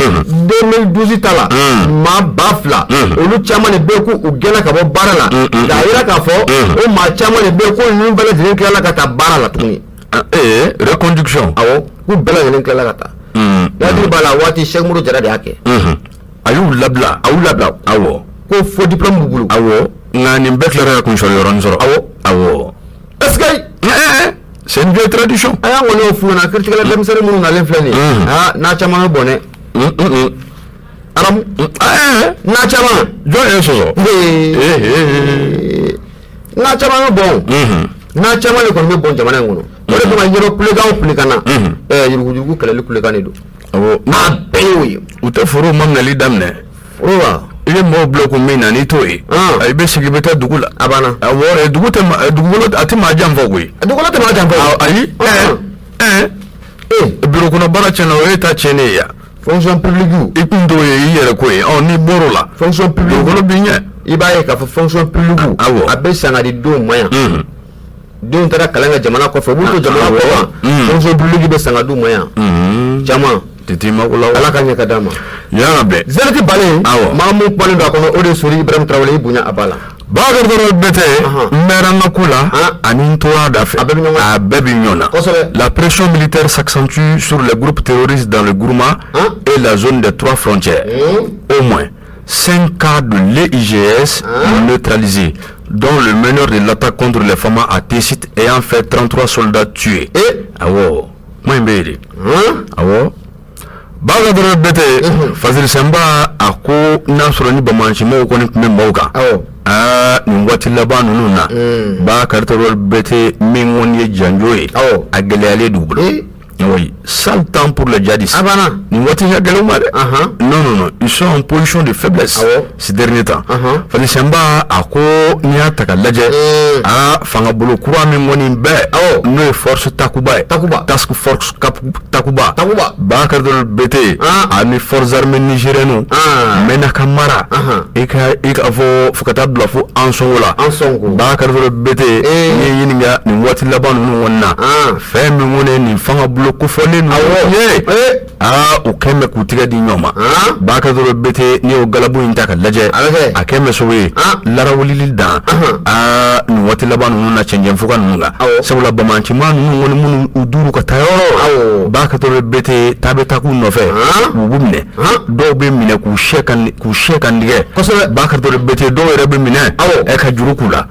2012 ta la, maa 2000, olu caman de bɛ yen k'u gɛnna ka bɔ baara la, k'a jira k'a fɔ o maa caman de bɛ yen ko ninnu bɛɛ lajɛlen tilala ka taa baara la tuguni. Reconduction. Awɔ, k'u bɛɛ lajɛlen tilala ka taa. Hakili b'a la, waati Sɛki Umaru Jara de y'a kɛ. A y'u labila. A y'u labila. Awɔ. Ko faux diplôme b'u bolo. Awɔ, nka nin bɛɛ tilara ka kunsɔrɔ yɔrɔnin sɔrɔ. Awɔ. Awɔ. Est-ce que C'est une vieille tradition. A y'an kɔni y'o f'u ɲɛna, kiiritigɛla denmisɛnnin minnu nalen filɛ nin ye, n'a caman bɛ bɔn dɛ. Aramu, n'a caman. Jɔn ye sɔsɔ? N'a caman bɛ bɔn. N'a caman de kɔni bɛ bɔn jamana in kɔnɔ. O de kama yɔrɔ kulekan o kulekan na, yuruguyurugu kɛlɛli kulekan de don. Awɔ. A bɛɛ y'o ye. U tɛ foro maminɛli daminɛ. Foro wa? I bɛ mɔgɔw bila kun min na, n'i t'o ye, i bɛ segin, i bɛ taa dugu la. A banna. Awɔ, dugu tɛ dugukolo, a tɛ maa janfa koyi. Dugukolo tɛ maa janfa. Ayi. Bureau kɔnɔ baara tiɲɛna, o ye ta tiɲɛnen ye yan. Fonction publique. I kun t'o ye, i yɛrɛ ko ye. Ɔ, n'i bɔr'o la, Fonction publique. Dugukolo b'i ɲɛ. I b'a ye k'a fɔ fonction publique. Awɔ. A bɛ san ka di denw ma yan. Denw taara kalan kɛ jamana kɔfɛ, u b'u to jamana kɔ kan. Fonction publique bɛ san ka d'u ma yan. Caman. Tɛ mako la. Ala ka ɲɛ ka d'a ma. Yala bɛɛ. Zénith Bale. Awɔ. Maa mun kumalen don a kɔnɔ, o de ye Sori Ibrahim Traoré, i bonya a ba la. Bakari Traoré Bɛtɛ, n mɛnna n ka ko la ani n tora a da fɛ. A bɛɛ bɛ ɲɔgɔn. A bɛɛ bɛ ɲɔgɔn na. Kosɛbɛ. La pression militaire s'accentue sur les groupes terroristes dans le Gourma et la zone des trois frontières. Au moins 5 cas de l'EIGS neutralisés, dont le meneur de l'attaque contre les FAMa à Tessit ayant fait 33 soldats tués. Awɔ, kuma in bɛ yen de. Awɔ. Bakari Traoré Bɛtɛ, Fazil Senba a ko n'a sɔrɔ ni banbaancimaw kɔni tun bɛ maaw kan. Awɔ. Aa, nin waati laban ninnu na, Bakari Traoré Bɛtɛ min kɔni ye janjo ye. Awɔ. A gɛlɛyalen d'u bolo. Oui, sale temps pour les djihadistes. A banna. Nin waati ka gɛlɛn u ma dɛ. Non, non, non, ils sont en position de faiblesse ces derniers temps. Fazil Senba a ko n'i y'a ta ka lajɛ, aa, fangabolo kura min kɔni bɛɛ, n'o ye force Takuba ye. Takuba. Task force Takuba. Takuba. Bakari Traoré Bɛtɛ ani forces armées nigériennes. Menaka mara. I ka fɔ fo ka taa bila fo Ansongo la. Ansongo. Bakari Traoré Bɛtɛ, n'i ye ɲininka nin waati laban ninnu kɔni na, fɛn min kɔni ye nin fangabolo kofɔlen ninnu ye, aa, u kɛn bɛ k'u tigɛ di ɲɔgɔn ma. Bakari Traoré Bɛtɛ, n'i y'o galabu in ta ka lajɛ, a kɛn bɛ sababu ye larawulili dan, aa, nin waati laban ninnu na cɛncɛn fuga ninnu kan. Sabula banbaancimaa ninnu kɔni minnu u duuru ka taa yɔrɔ, Bakari Traoré Bɛtɛ taa bɛ taa k'u nɔfɛ, u b'u minɛ, dɔw bɛ minɛ k'u sɛ kan tigɛ. Bakari Traoré Bɛtɛ, dɔw yɛrɛ bɛ minɛ ka juru k'u la.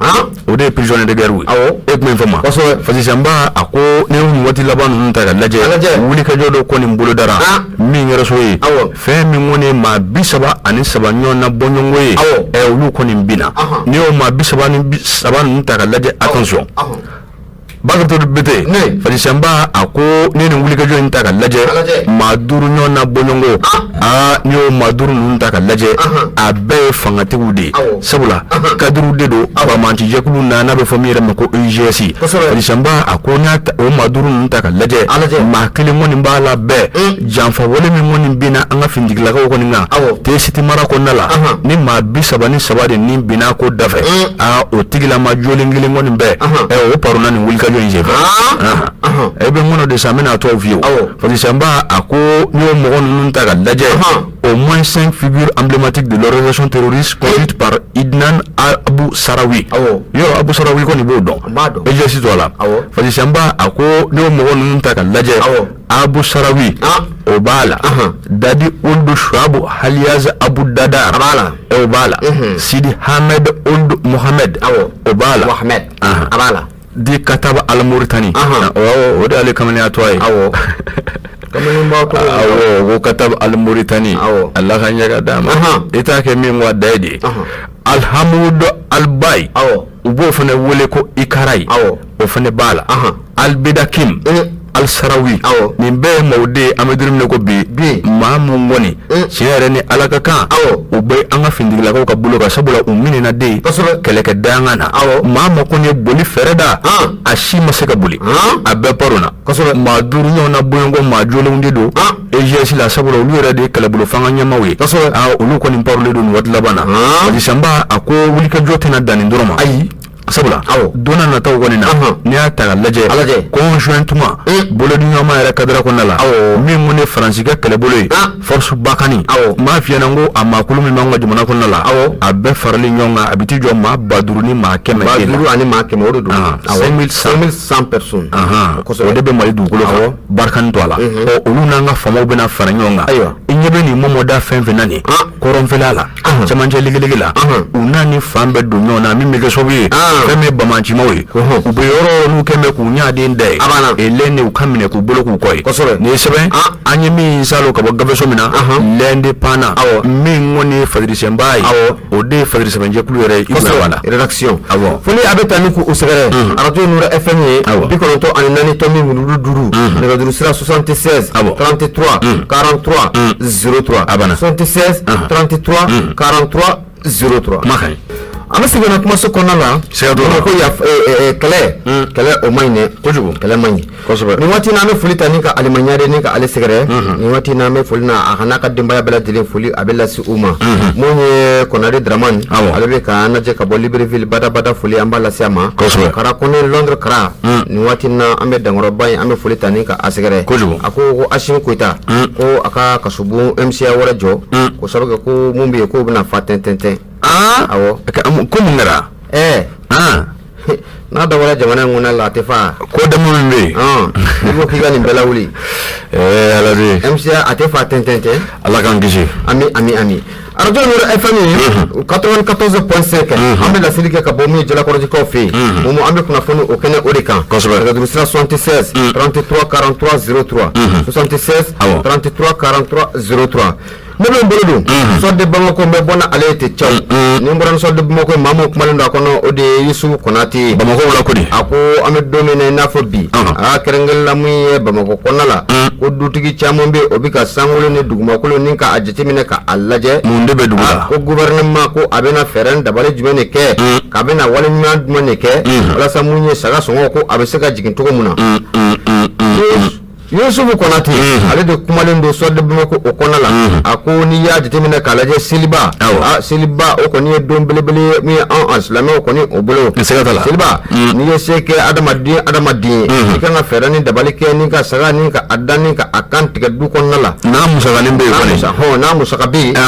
O de ye prisonnier de guerre ye. E tun bɛ fɔ ma. Fazil Senba a ko ne ye nin waati laban ninnu ta ka lajɛ, wulikajɔ dɔ kɔni bolodara min kɛra so ye, fɛn min kɔni ye maa 33 ɲɔgɔn na bɔɲɔgɔnko ye, olu kɔni binna. N'i y'o maa 33 ninnu ta ka lajɛ, attention, Bakari Traoré Bɛtɛ, Fazil Senba a ko ne nin wulikajɔ in ta ka lajɛ, maa 5 ɲɔgɔn na bɔɲɔgɔnko, aa, n'i y'o maa 5 ninnu ta ka lajɛ, a bɛɛ ye fangatigiw de ye. Sabula kadiriw de don banbaacijɛkulu na, n'a bɛ fɔ min yɛrɛ ma ko EIGS. Fazil Senba a ko n'a o maa 5 ninnu ta ka lajɛ, maa kelen kɔni b'a la bɛɛ janfa wale min kɔni binna an ka finitigilakaw kɔni kan Tesiti mara kɔnɔna la, ni maa 33 de ni binna ko dafɛ, aa, o tigilama jolen kelen kɔni bɛɛ, o parona nin wulikajɔ in senfɛ. E bɛ n kɔnɔ de sa, n bɛna tɔw f'i ye. Fazil Senba a ko n'i y'o mɔgɔ ninnu ta ka lajɛ, au moins 5 figures emblématiques de l'organisation terroriste conduite par Idnan Abu Sarawi. Yɔrɔ Abu Sarawi kɔni b'o dɔn. EIGS tɔ la. Fazil Senba a ko n'i y'o mɔgɔ ninnu ta ka lajɛ, Abu Sarawi o b'a la Dadi Ould Shuabu alias Abu Dada a b'a la o b'a la Sidi Hamed Ould Mohamed o b'a la Mohamed a b'a la Di Kataba Al Mauritanie o de y'ale kamalenya tɔgɔ ye awɔ awɔ ko Kataba Al Mauritanie Ala ka ɲɛ ka d'a ma i t'a kɛ min ko a da ye de ye Alhamudu Albayi u b'o fana wele ko Ikarayi o fana b'a la Albedakim Alisarawi nin bɛɛ ye maaw de ye an bɛ don min na ko bi maa mun kɔni tiɲɛ yɛrɛ ni Ala ka kan u bɛ an ka finitigilakaw ka bolo kan sabula u minɛna de kɛlɛkɛ dankan na maa ma kɔni ye boli fɛɛrɛ da a si ma se ka boli a bɛɛ paronna maa duuru ɲɔgɔn na bɔɲɔgɔnko maa jolenw de don EGS la sabula olu yɛrɛ de ye kɛlɛbolo fanga ɲɛmaaw ye olu kɔni parolen don nin waati laban na Sanba a ko wulikajɔ tɛna dan nin dɔrɔn ma ayi sabula don nataw kɔni na n'i y'a ta k'a lajɛ conjointement bolodiɲɔgɔnma yɛrɛ kadara kɔnɔna la min kɔni ye Faransi ka kɛlɛbolo ye force Barkhane n b'a f'i ɲɛna ko a maakulu min b'an ka jamana kɔnɔna la a bɛɛ faralen ɲɔgɔn kan a bɛ t'i jɔ maa 5000 ni maa 100 ba duuru ani maa kɛmɛ o de don 5100 personnes o de bɛ Mali dugukolo kan Barkhane tɔgɔ la ɔ olu n'an ka faamaw bɛna fara ɲɔgɔn kan ayiwa i ɲɛ bɛ nin mɔmɔda fɛn fɛn na nin kɔrɔnfɛla la cɛmancɛ legelege la u n'a ni fan bɛɛ don ɲɔgɔn na min bɛ kɛ sababu ye fɛn min ye banbaancimaw ye u bɛ yɔrɔ n'u kɛn bɛ k'u ɲaden da ye elɛn de u ka minɛ k'u bolo k'u kɔ ye nin ye sɛbɛn an ye min salo ka bɔ gafeso min na l'Indépendant min kɔni ye Fadiri Sɛnba ye o de ye Fadiri sɛbɛnjɛkulu yɛrɛ ye Ibula la rédaction awɔ foli a bɛ taa ni k'u sɛgɛrɛ arajo Nura FM ye 94.5 nɛgɛjuru sira 76 33 43 03 a banna 76 33 43 03 kuma ka ɲi an bɛ segin ka na kumaso kɔnɔna la Siga t'o la. ko kɛlɛ kɛlɛ o man ɲi dɛ kojugu kɛlɛ man ɲi kosɛbɛ nin waati in na an bɛ foli ta ni ka Alima Ɲare ni ka ale sɛgɛrɛ nin waati in na an bɛ foli na a ka n'a ka denbaya bɛɛ lajɛlen foli a bɛ lase u ma mun ye Konare Dramane ale bɛ k'an lajɛ ka bɔ Libreville badabada foli an b'a lase a ma kosɛbɛ Kara Kone Londres Kara nin waati in na an bɛ Dankɔrɔba in an bɛ foli ta ni ka a sɛgɛrɛ kojugu a ko Asimi Goyita ko a ka kasobon MCA wɛrɛ jɔ ko sabu kɛ ko mun bɛ yen k'o bɛna fa tɛntɛntɛn awɔ ko mun kɛra ɛɛ n'a dabɔra jamana in kɔnɔ la a tɛ fa ko dama min bɛ yen n'i ko k'i ka nin bɛɛ lawuli ɛɛ ala de MCA a tɛ fa tɛntɛntɛn ala k'an kisi ami ami ami arajo Nura FM 94.5 an bɛ laseli kɛ ka bɔ min ye Jalakɔrɔjikaw fɛ yen mun an bɛ kunnafoni o kɛnɛ o de kan kosɛbɛ nɛgɛjuru sira 76 33 43 03 76 33 43 03 ne bɛ n bolo don Soir de Bamako n bɛ bɔ n'ale ye ten caw ni n bɔra ni Soir de Bamako ye maa min kumalen don a kɔnɔ o de ye Yusufu Konate ye Bamakɔ la ko di a ko an bɛ don min na i n'a fɔ bi a kɛrɛnkɛrɛn la mun ye Bamakɔ kɔnɔna la ko dutigi caman bɛ o bɛ ka sankolo ni dugumakolo ni k'a jateminɛ k'a lajɛ mun de bɛ dugu la ko gouvernement ko a bɛna fɛɛrɛ ni dabali jumɛn de kɛ k'a bɛna wale ɲuman jumɛn de kɛ walasa mun ye saga sɔngɔ ko a bɛ se ka jigin cogo min na Yusufu Konate ale de kumalen don Soir de Bamako o kɔnɔna la a ko n'i y'a jateminɛ k'a lajɛ seliba seliba o kɔni ye don belebele ye min ye anw silamɛw kɔni o bolo seliba n'i ye se kɛ adamaden adamaden ye i kan ka fɛɛrɛ ni dabali kɛ ni ka saga ni ka a da ni ka a kan tigɛ du kɔnɔna la n'a musakanin bɛ yen kɔni n'a musaka bɛ yen ka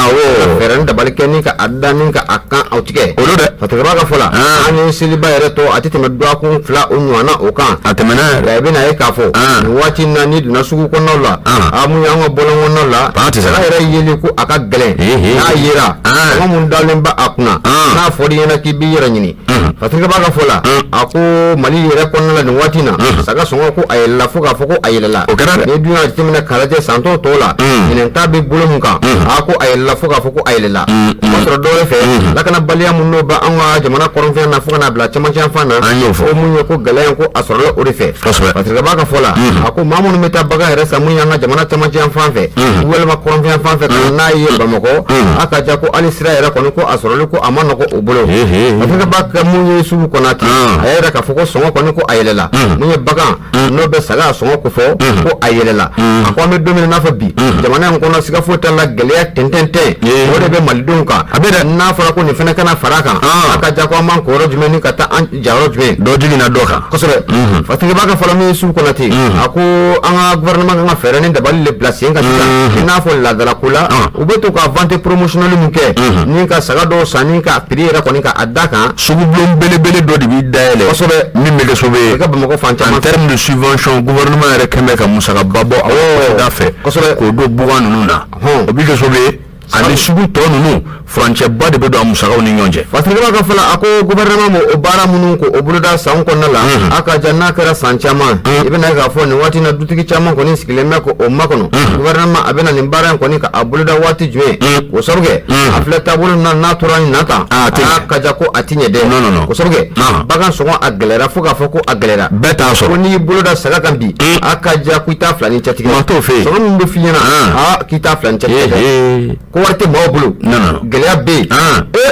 fɛɛrɛ ni dabali kɛ ni ka a da ni ka a kan o tigɛ o don dɛ Fatigaba ka fɔ la an ye seliba yɛrɛ tɔ a tɛ tɛmɛ dɔgɔkun fila o ɲɔgɔn na o kan a tɛmɛna nka i bɛna ye k'a fɔ nin waati in na n'i donna sugu kɔnɔnaw la a mun y'an ka bɔlɔn kɔnɔnaw la saga yɛrɛ yeli ko a ka gɛlɛn n'a yera sɔngɔ mun dalen bɛ a kunna n'a fɔr'i ɲɛna k'i b'i yɛrɛ ɲini Fatigaba ka fɔ la a ko Mali yɛrɛ kɔnɔna la nin waati in na saga sɔngɔ ko a yɛlɛla fo k'a fɔ ko a yɛlɛla o kɛra dɛ n'i dun y'a jateminɛ k'a lajɛ san tɔw tɔw la ɲinɛn ta bɛ bolo mun kan a ko a yɛlɛla fo k'a fɔ ko a yɛlɛla o ma sɔrɔ dɔwɛrɛ fɛ lakanabaliya mun n'o bɛ an ka jamana kɔrɔnfɛ na fo ka n'a bila cɛmancɛ fan na an y'o fɔ ko mun ye ko gɛlɛya in ko a sɔrɔla o de fɛ kosɛbɛ Fatigaba ka fɔ la a ko maa minnu bɛ taa bagan yɛrɛ san mun y'an ka jamana cɛmancɛ fan fɛ walima kɔrɔnfɛ fan fɛ ka na n'a ye Bamakɔ a ka ca ko hali sira yɛrɛ kɔni ko a sɔrɔli ko a ma nɔgɔ o bolo Fatigaba ka mun ye Yusufu Konate a y'a yira k'a fɔ ko sɔngɔ kɔni ko a yɛlɛla mun ye bagan n'o bɛ saga sɔngɔ ko fɔ ko a yɛlɛla a ko an bɛ don min na n'a fɔ bi jamana in kɔnɔ siga foyi t'a la gɛlɛya tɛntɛntɛn o de bɛ malidenw kan a bɛ dɛ n'a fɔra ko nin fana kana fara a kan a ka ja ko an b'an ko yɔrɔ jumɛn ni ka taa an ja yɔrɔ jumɛn dɔ jiginna dɔ kan kosɛbɛ Fatigaba ka fɔlɔ min ye Yusufu Konate a ko an ka gouvernement kan ka fɛɛrɛ ni dabali de bila sen kan sisan, i n'a fɔ laadalako la, u bɛ to ka vente promotionnelle min kɛ ni ka saga dɔw san ni ka prix yɛrɛ kɔni ka a da kan. Sugubulon belebele dɔ de b'i dayɛlɛ. Min bɛ kɛ sababu ye I ka Bamakɔ fan en caman. terme de subvention, gouvernement yɛrɛ kɛn bɛ ka musakaba bɔ a da fɛ k'o don bugan ninnu na. O bɛ kɛ sababu ye, ani sugu tɔ ninnu, furancɛba de bɛ don a musakaw ni ɲɔgɔn cɛ. Fasirikɛba ka fɔ la, a ko gouvernement m'o o baara minnu ko o boloda san kɔnɔna la, a ka jan n'a kɛra san caman, i bɛna ye k'a fɔ nin waati in na, dutigi caman kɔni sigilen bɛ ko o makɔnɔ, gouvernement a bɛna nin baara in kɔni ka a boloda waati jumɛn? K'o sabu kɛ a filɛ taabolo min na, n'a tora nin na tan, Ah, a tɛ ɲɛ. a ka ja ko a ti ɲɛ dɛ. Non, non, non. K'o sabu kɛ bagan sɔngɔ a gɛlɛyara fo k'a fɔ ko a gɛlɛyara. Bɛɛ t'a Ko sɔrɔ. n'i y'i bolo da saga kan bi, a ka ja ko i t'a fila ni cɛtigɛ. Maa t'o fɛ yen. Sɔngɔ min bɛ f'i ɲɛna, aa, k'i t'a fila ni cɛtigɛ dɛ. Eh, Ko wari tɛ maaw bolo. Non, non, non. Gɛlɛya bɛ yen. Ee,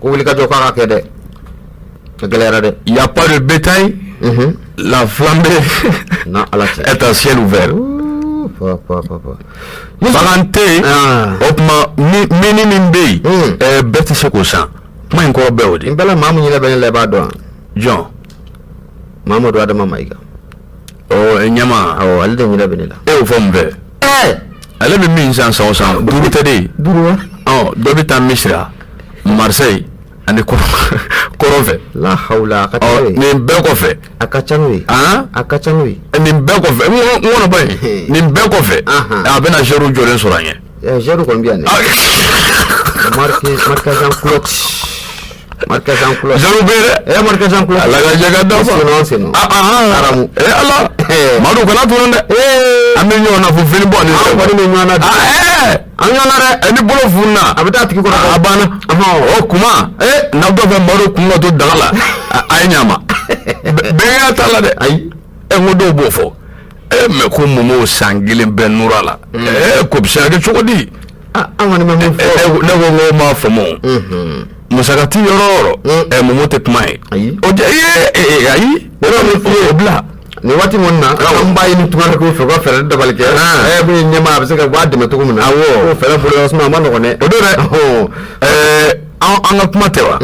ko wulikajɔ k'a ka kɛ dɛ, a gɛlɛyara dɛ. Il n'y a pas de bétail, la flambée Na Ala cɛ. est à ciel ouvert. Ouh, pa pa pa pa. Bagan tɛ yen. O tuma mini min bɛ yen, bɛɛ tɛ se k'o san. Kuma in kɔrɔ bɛɛ o de ye. Nin bɛɛ la, maa min ɲinɛ bɛ ne la, i b'a dɔn wa? Jɔn? Mamadu Adama Mayiga. Ɔ, ɲama. Awɔ, ale de ɲinɛ bɛ ne la. E y'o fɔ mun fɛ? Ale bɛ min san san o san, duuru tɛ de ye. Duuru wa? Ɔ, dɔ bɛ taa Misira, Marseille ani kɔrɔn fɛ. La hawla, a ka ca n'o Ɔ, ye. nin bɛɛ kɔfɛ. A ka ca n'o ye. A ka ca n'o ye. Nin bɛɛ kɔfɛ, n kɔnɔ ba in, nin bɛɛ kɔfɛ, a bɛna zɛriw jɔlen sɔrɔ an ɲɛ. Zɛriw kɔni bɛ yan dɛ. Marquez en culotte, marquez en culotte. Zɛriw bɛ yen dɛ. Marquez en culotte. Ala ka jɛ ka dafa. Senɔ senɔ. Haramu. Ala. Madu, kana tunu dɛ. An bɛ ɲɔgɔn na fo fini bɔ ni. An kɔni bɛ ɲɔgɔn na bi. An ɲɔgɔn na dɛ. Ni bolo fununa. A bɛ taa tigi kɔrɔ. A banna. O kuma. N'aw b'a fɛ Madu kun ka to daga la, a ye ɲa ma. Bɛnkɛya t'a la dɛ. Ayi. N ko dɔw b'o fɔ. Mais ko Momo san kelen bɛɛ nura la. Ko bɛ se ka kɛ cogo di? An kɔni bɛ mun fɔ? Ne ko n ko m'a faamu. Musaka ti yɔrɔ o yɔrɔ, Momo tɛ kuma ye. Ayi. O jɛ ee, ayi. O yɔrɔ min f'i ye. O bila. Nin waati kɔni na, an b'a ɲini tungarankew fɛ u ka fɛɛrɛ dabali kɛ. Min ye ɲɛmaa, a bɛ se ka u b'a dɛmɛ cogo min na. K'o fɛɛrɛ bolo sinon a ma nɔgɔn dɛ. O don dɛ. An ka kuma tɛ wa?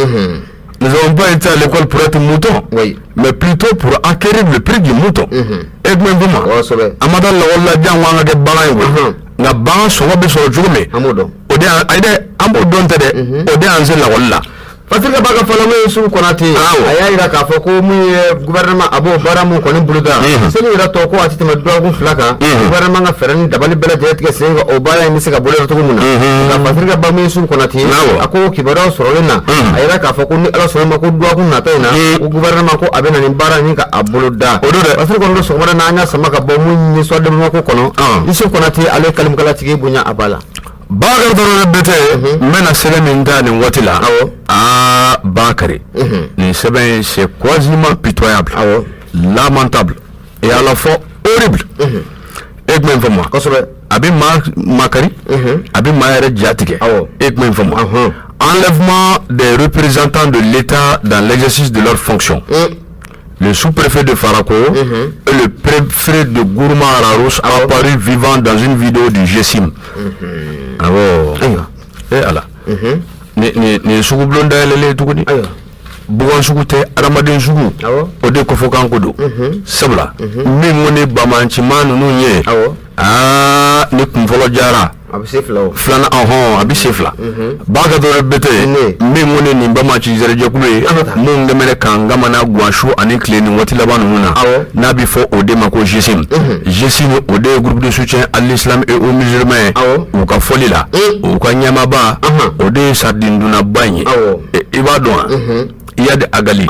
Nous n'avons pas été à l'école pour être mouton, mais plutôt pour acquérir le prix du mouton. E kuma in fɔ ma. Kosɛbɛ. An ma taa lakɔli la janko an ka kɛ bagan ye koyi. Nka bagan sɔngɔ bɛ sɔrɔ cogo min. An b'o dɔn. O de y'an, ayi dɛ, an b'o dɔn tɛ dɛ. O de y'an se lakɔli la. Fasirikɛ b'a ka fɔ la, mun ye Sugu Konate, a y'a jira k'a fɔ ko mun ye gouvernement a b'o baara mun kɔni boloda seli yɛrɛ tɔ, ko a tɛ tɛmɛ dɔgɔkun 2 kan, gouvernement ka fɛɛrɛ ni dabali bɛɛ lajɛlen tigɛ sen kan, o baara in bɛ se ka boloda cogo min na. Nka Fasirikɛ ba, mun ye Sugu Konate, a ko kibaruyaw sɔrɔlen na, a yira k'a fɔ ko ni Ala sɔnna ma, ko dɔgɔkun nata in na, ko gouvernement ko a bɛ na nin baara in ka a boloda. O don dɛ. Fasiri kɔni don sɔgɔmada na, an y'a sama ka bɔ mun ye Soir de Bamako kɔnɔ, Yusufu Konate, ale kalimkalatigi bonya a ba la. Bakari Tarawele Bete, n bɛna sɛbɛn min ta nin waati la. Aa, Bakari, nin sɛbɛn in, c'est quasiment pitoyable. Lamentable et à la fois horrible. E kuma in fɔ ma. A bɛ maa makari, a bɛ maa yɛrɛ ja tigɛ. E kuma in fɔ ma. Enlèvement des représentants de l'État dans l'exercice de leurs fonctions. Le sous-préfet de Farako et le préfet de Gourma Rharous apparus vivants dans une vidéo du GSIM. Awɔ. Eh Ala. Nin sugubulon dayɛlɛlen tuguni. Bugan sugu tɛ, adamaden sugu. O de kɔfɔkan ko don. Sabula min ko ni banbaancimaa ninnu ye. Aa, ni kun fɔlɔ jara. A bɛ se fila o. Filanan, ɔhɔn, a bɛ se fila. Bakari Tarawele Bete, min ko ni nin banbaanci jɛkulu ye mun kɛmɛ k'an kamana gan su ani tile nin waati laban ninnu na, n'a bɛ fɔ o de ma ko GSIM. GSIM, o de ye groupe de soutien à l'islam et aux musulmans ye. U ka fɔli la, u ka ɲɛmaaba, o de ye sardindunaba in ye. I b'a dɔn wa? Iyad Ag Ghali.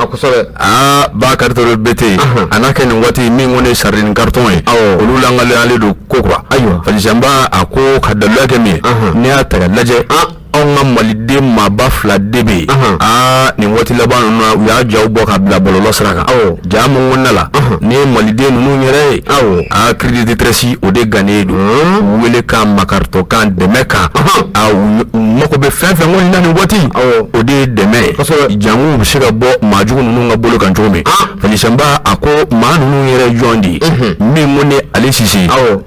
Aa, Bakari Tarawele Bete, a n'a kɛ nin waati min ko ne sardine carton ye, olu langaleyalen don ko kura. Falisanba a ko ka daluya kɛ min ye, n'i y'a ta ka lajɛ, anw ka maliden maaba fila de bɛ yen. Aa, nin waati laban ninnu na, u y'a jaw bɔ ka bila bɔlɔlɔ sira kan. Ja mun kɔnɔna la, ni ye maliden ninnu yɛrɛ ye, aa, cri de détresse o de gannen don. U wele kan, makaritɔ kan, dɛmɛ kan. Aa, u mako bɛ fɛn fɛn kɔni na nin waati, o de ye dɛmɛ ye. Jango u bɛ se ka bɔ maajugu ninnu ka bolo kan cogo min. Falisanba a ko maa ninnu yɛrɛ jɔn de ye? Min ko ne ale Sise,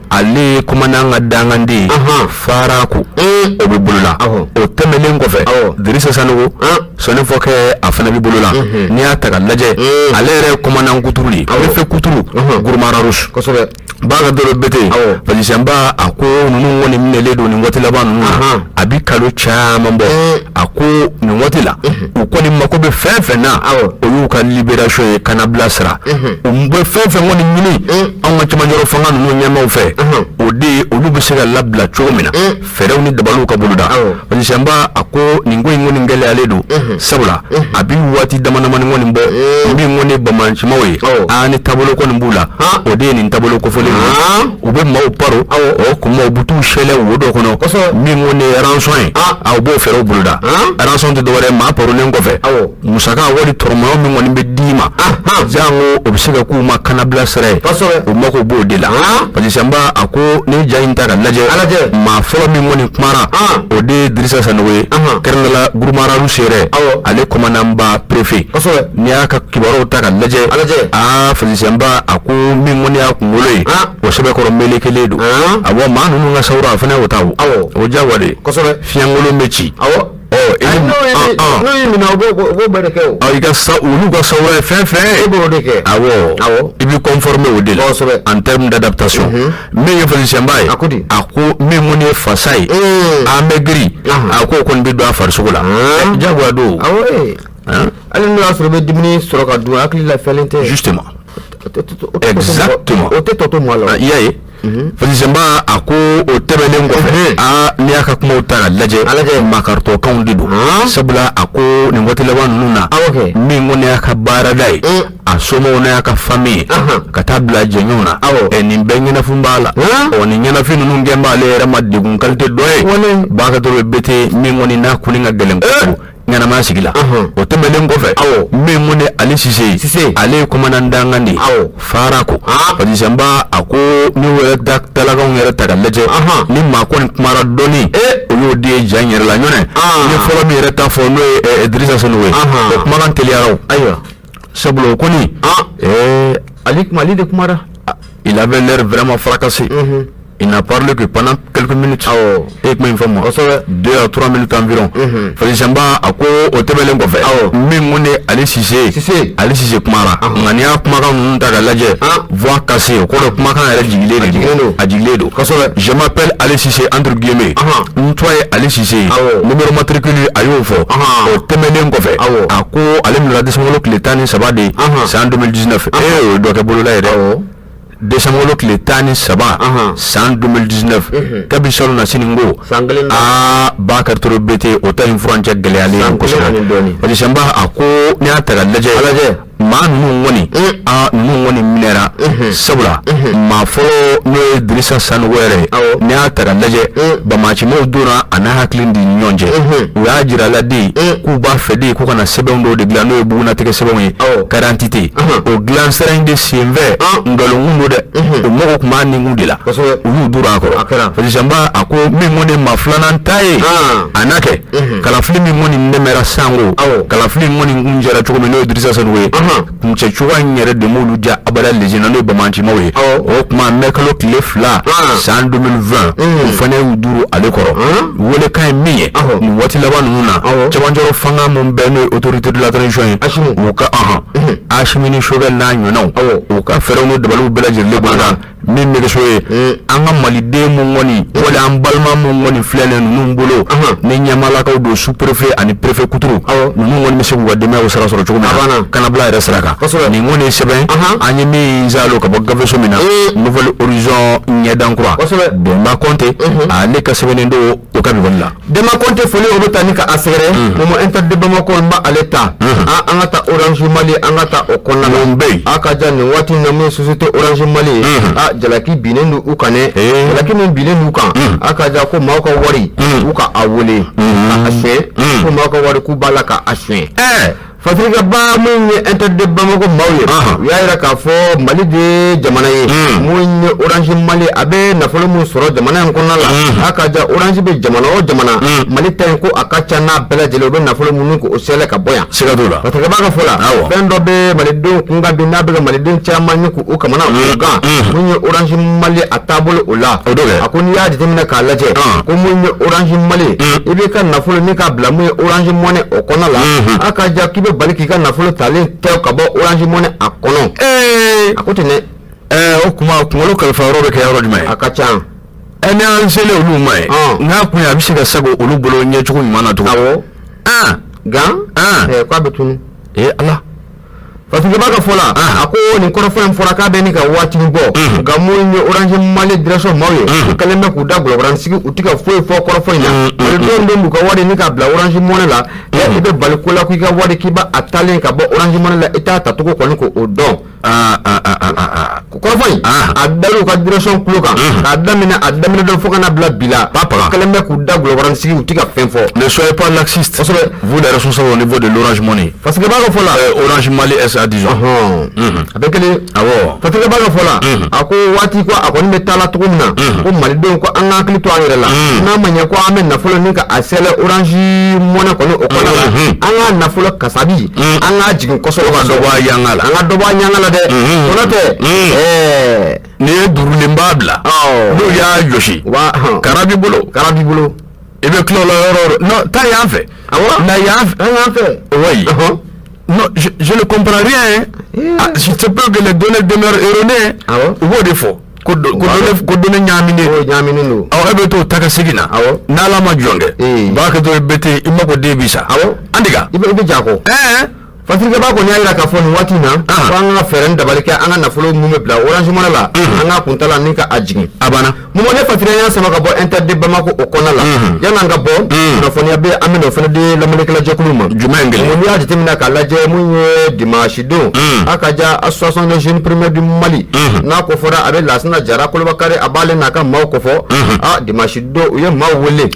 ale ye commandant ka danganden ye Farako, o bɛ bolo la. O tɛmɛnen kɔfɛ, Dirisa Sanogo, Sɔnifɔ kɛ a fana bɛ bolo la n'i y'a ta ka lajɛ ale yɛrɛ ye commandant kuturu de ye préfet kuturu Groupement Rharous kosɛbɛ Bakari Touré Bete Fazisɛnba a ko ninnu kɔni minɛlen don nin waati laban ninnu na a bɛ kalo caman bɔ a ko nin waati la u kɔni mako bɛ fɛn fɛn na o y'u ka libération ye kanabila sira u bɛ fɛn fɛn kɔni ɲini anw ka cɛmancɛrɔ fanga ninnu ɲɛmaaw fɛ o de ye olu bɛ se ka labila cogo min na fɛɛrɛw ni dabaliw ka boloda Fazisɛnba a ko nin ko in kɔni gɛlɛyalen don sabula a bɛ waati damadamani kɔni bɔ min kɔni ye banbaancimaw ye aa ni taabolo kɔni b'u la o de ye nin taabolo kofɔlen ye u bɛ maaw paro o kuma u bɛ t'u sɛlɛ wo dɔ kɔnɔ min kɔni ye rançon ye a u b'o fɛɛrɛw boloda rançon tɛ dɔwɛrɛ ye maa parolen kɔfɛ musaka wali tɔrɔmɔɲɔ min kɔni bɛ d'i ma jango o bɛ se ka k'u ma kanabila sira ye u mako b'o de la Fazisɛnba a ko ni ja in ta ka lajɛ maa fɔlɔ min kɔni kumara o de ye Dirisa Sanogo ye kɛrɛnkɛrɛnnenya la Groupement Rharous yɛrɛ ale commandant ba préfet n'i y'a ka kibaruyaw ta ka lajɛ aa Fazisɛnba a ko min kɔni y'a kunkolo ye o sɛbɛkɔrɔ melekelen don awɔ maa ninnu ka sawura a fana y'o ta o jagoya de fiɲɛkolon bɛ ci N'o y'i minɛ u b'o bɛɛ de kɛ o. I ka sa olu ka sawura ye fɛn fɛn ye. E b'o de kɛ. Awɔ. Awɔ. I b'i conformer o de la. Kosɛbɛ. En termes d'adaptation. Min ye Fazisɛnba ye. A ko di. A ko min kɔni ye fasa ye. An bɛ girin. A k'o kɔni bɛ don a farisogo la. Jagoya don. Awɔ. Hali n'o y'a sɔrɔ i bɛ dumuni sɔrɔ ka dun hakili lafiyalen tɛ. Justement. Exactement. O tɛ tɔ to maa la. I y'a ye. Fazisɛnba a ko o tɛmɛnen kɔfɛ aa n'i y'a ka kumaw ta ka lajɛ lajɛ makaritɔkanw de don sabula a ko nin waati laban ninnu na min kɔni y'a ka baarada ye a somɔgɔw n'a y'a ka famille ye ka taa bila jɛɲɔgɔnw na ɛ nin bɛɛ ɲɛnafin b'a la ɔ nin ɲɛnafin ninnu kɛn b'ale yɛrɛ ma degun qualité dɔ ye Bakari Touré Bete min kɔni n'a kunni ka gɛlɛn kojugu ɲɛnamaya sigi la o tɛmɛnen kɔfɛ min kɔni Ali Sise Sise ale ye commandant dankan de ye fara ko Fazisɛnba a ko n'u yɛrɛ dalakanw yɛrɛ ta ka lajɛ ni maa kɔni kumara dɔɔni o y'o de ye ja in yɛrɛ la ɲɔnɛ n ye fɔlɔ min yɛrɛ ta fɔ n'o ye Dirisa Sanogo ye o kumakan teliyara o ayiwa sabula o kɔni Ali Ali de kumara il avait l'air vraiment fracassé. Il n'a parlé que pendant quelques minutes. Awɔ. E ye kuma in faamu wa? Kosɛbɛ. 2 à 3 minutes environ. Fazisɛnba a ko o tɛmɛnen kɔfɛ. Awɔ. Min kɔni ye Ali Sise ye. Sise. Ali Sise kumara. Nka n'i y'a kumakan ninnu ta k'a lajɛ. Voix cassée o kɔrɔ kumakan yɛrɛ jigilen de A jigilen don. A jigilen don. Kosɛbɛ. Je m'appelle Ali Sise entre guillemets. N tɔgɔ ye Ali Sise ye. Awɔ. Numéro matricule a y'o fɔ. O tɛmɛnen kɔfɛ. Awɔ. A ko ale minɛna décembre tile 13 de. San 2019. Ee o ye dɔ kɛ bolola ye dɛ. Awɔ. Décembre tile 13 san 2019 kabi salon na sini ko San kelen dɔɔni. aa Bakari Touré Bete o ta in furancɛ gɛlɛyalen San kelen ani dɔɔni. Fazisɛnba a ko n'i y'a ta ka lajɛ lajɛ. maa ninnu kɔni aa ninnu kɔni minɛra sabula maa fɔlɔ n'o ye Dirisa Sanogo yɛrɛ ye Awɔ. n'i y'a ta ka lajɛ banbaancimaw donna a n'a hakili ni ɲɔgɔn cɛ u y'a jira la de k'u b'a fɛ de k'u ka na sɛbɛnw dɔw de dilan n'o ye bugunnatigɛ sɛbɛnw ye Awɔ. carte d'identité o dilan sira in de senfɛ nkalonkun don dɛ o mago tun b'a nikun de la Kosɛbɛ. u y'u duru a A kɔrɔ kɛra. Fazisɛnba a ko min kɔni ye maa filanan ta ye a n'a kɛ kalafili min kɔni nɛmɛra sango Awɔ. kalafili in kɔni kuncɛra cogo min n'o ye Dirisa Sanogo ye kuncɛ cogoya in yɛrɛ de m'olu diya abada lejina n'o ye banbaancimaw ye Awɔ. o tuma mɛ kalo tile 2 san 2020 u fana y'u duru ale kɔrɔ welekan ye min ye Awɔ. nin waati laban ninnu na Awɔ. cɛmancɛrɔ fanga mun bɛ n'o ye autorité de la transition ye Asimi. u ka Asimi ni Choguel n'a ɲɔgɔnnaw Awɔ. u ka fɛɛrɛw n'u dabaliw bɛɛ lajɛlen boloda min bɛ kɛ so ye an ka maliden mun kɔni wali an balima mun kɔni filɛ nin ninnu bolo ni ɲɛmaalakaw don sous préfet ani préfet kuturu ninnu kɔni bɛ se k'u ka denbayaw sara sɔrɔ cogo min A na banna. kanabila yɛrɛ sira kan Kosɛbɛ. nin kɔni ye sɛbɛn an ye min zalo ka bɔ gafeso min na Nouvel Horizon ɲɛdan kura Kosɛbɛ. Denba Kɔnte ale ka sɛbɛnnen don o ka bibali la Denba Kɔnte foli o bɛ taa ni ka a sɛgɛrɛ Momo Inter de Bamako n b'ale ta an ka taa Orange Mali an ka taa o kɔnɔna la Mun bɛ yen? A ka ja nin waati in na mun ye société Orange Mali ye a jalaki binnen don u kan dɛ jalaki min binnen don u kan a ka ja ko maaw ka wari u ka a wele ka a suɲɛ ko maaw ka wari k'u b'a la ka a suɲɛ Fasirikɛba min ye Inter de Bamako maaw ye, u y'a jira k'a fɔ Mali de ye jamana ye mun ye Orange Mali a bɛ nafolo min sɔrɔ jamana in kɔnɔna la, a ka ja Orange bɛ jamana o jamana, Mali ta in ko a ka ca n'a bɛɛ lajɛlen, u bɛ nafolo minnu k'o sɛlɛ ka bɔ yan. Siga t'o la. Fasirikɛba ka fɔ la, fɛn dɔ bɛ malidenw kun kan bi n'a bɛ ka maliden caman ye k'u kamana k'u gan, mun ye Orange Mali a taabolo o la. O don kɛ. A ko n'i y'a jateminɛ k'a lajɛ, ko mun ye Orange Mali, i b'i ka nafolo ni k'a bila mun ye Orange Money o kɔnɔ la, a ka ja k'i bɛ bali k'i ka nafolo talen tɛ ka bɔ Orange Money a kɔnɔ. A ko ten dɛ. O tuma kunkolo kalifa yɔrɔ bɛ kɛ yɔrɔ jumɛn ye? A ka ca. Ni an selen olu ma ye, n'a kun ye a bɛ se ka sago olu bolo ɲɛcogo ɲuman na tugun. Awɔ. Gan k'a bɛ tunu. Ee Ala. Fasirikɛba ka fɔ la, a ko nin kɔrɔfɔ in fɔra k'a bɛ ni ka waati bɔ, nka mun ye Orange Mali direction maaw ye, u kɛlen bɛ k'u da gɔlɔkɔrɔnin sigi, u tɛ ka foyi fɔ kɔrɔfɔ in na. Malidenw bɛ k'u ka wari ni k'a bila Orange Money la, i bɛ bali ko la k'i ka wari k'i b'a talen ka bɔ Orange Money la, i t'a tacogo kɔni k'o dɔn. Kɔrɔfɔ in a dar'u ka direction tulo kan k'a daminɛ a daminɛ don fo ka na bila bi la, u kɛlen bɛ k'u da gɔlɔkɔrɔnin sigi, u tɛ ka fɛn fɔ. Ne soyez pas laxiste. Kosɛbɛ. Vous les responsables au niveau de l'Orange Money. Fasirikɛba ka fɔ la. Orange Mali SA disons. A bɛ kelen. Awɔ. Fasirikɛba ka fɔ la, a ko waati ko a kɔni bɛ taa la cogo min na, ko malidenw ko an ka hakili to an yɛrɛ la, n'a ma ɲɛ ko an bɛ nafolo ni ka a sɛlɛ Orange Money kɔni o kɔnɔ la, an ka nafolo kasabi, an k'a jigin kosɛbɛ. Ka dɔ bɔ a yanga la. An ka dɔ bɔ a yanga la dɛ. O n'o tɛ. N'i ye durulenba bila, n'u y'a jɔsi, kara b'i bolo. Kara b'i bolo. I bɛ tila o la yɔrɔ o yɔrɔ, non, taa yan fɛ. Awɔ. Na yan fɛ. Taa yan fɛ. Oui. Non, je ne comprends rien. Ah, je sais pas que les données demeurent erronées. Awɔ. U b'o de fɔ. Ko données ɲagaminen. O ɲagaminen don. Awɔ, e bɛ t'o ta ka segin na. Awɔ. N'Ala ma jɔn kɛ. B'a kɛ dɔrɔn i bɛ ten, i mako den bi sa. Awɔ. An diga. I bɛ ja kɔ. Fasirikɛba kɔni y'a jira k'a fɔ nin waati in na, ko an ka fɛɛrɛ ni dabali kɛ an ka nafolo min bɛ bila Orange Money la, an ka kuntala ni ka a jigin. A banna. Mɔmɔ ne Fasiri y'a sama ka bɔ Inter de Bamako o kɔnɔna la, yan'an ka bɔ, kunnafoniya bɛ an bɛna o fana di lamɛnnikɛla jɛkulu ma. Jumɛn kelen? N'i y'a jateminɛ k'a lajɛ mun ye dimanche don, a ka ja Association des jeunes primaires du Mali, n'a ko fɔra a bɛ Lasina Jara Kolobakari, a b'ale n'a ka maaw kofɔ. A dimanche don u ye maaw wele.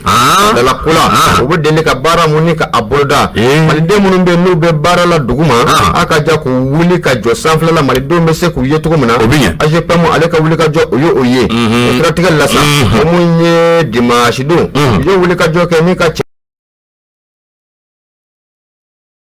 Dala ko la, u bɛ deli ka baara mun ni ka a boloda. Maliden minnu bɛ yen n'u bɛ baara la dugu ma, a ka ja k'u wuli ka jɔ sanfɛla la, malidenw bɛ se k'u ye cogo min na. O bɛ ɲɛ. AGPM ale ka wuli ka jɔ o ye o ye. O siratigɛ la sa, o mun ye dimanche don, u ye wuli ka jɔ kɛ ni ka cɛ.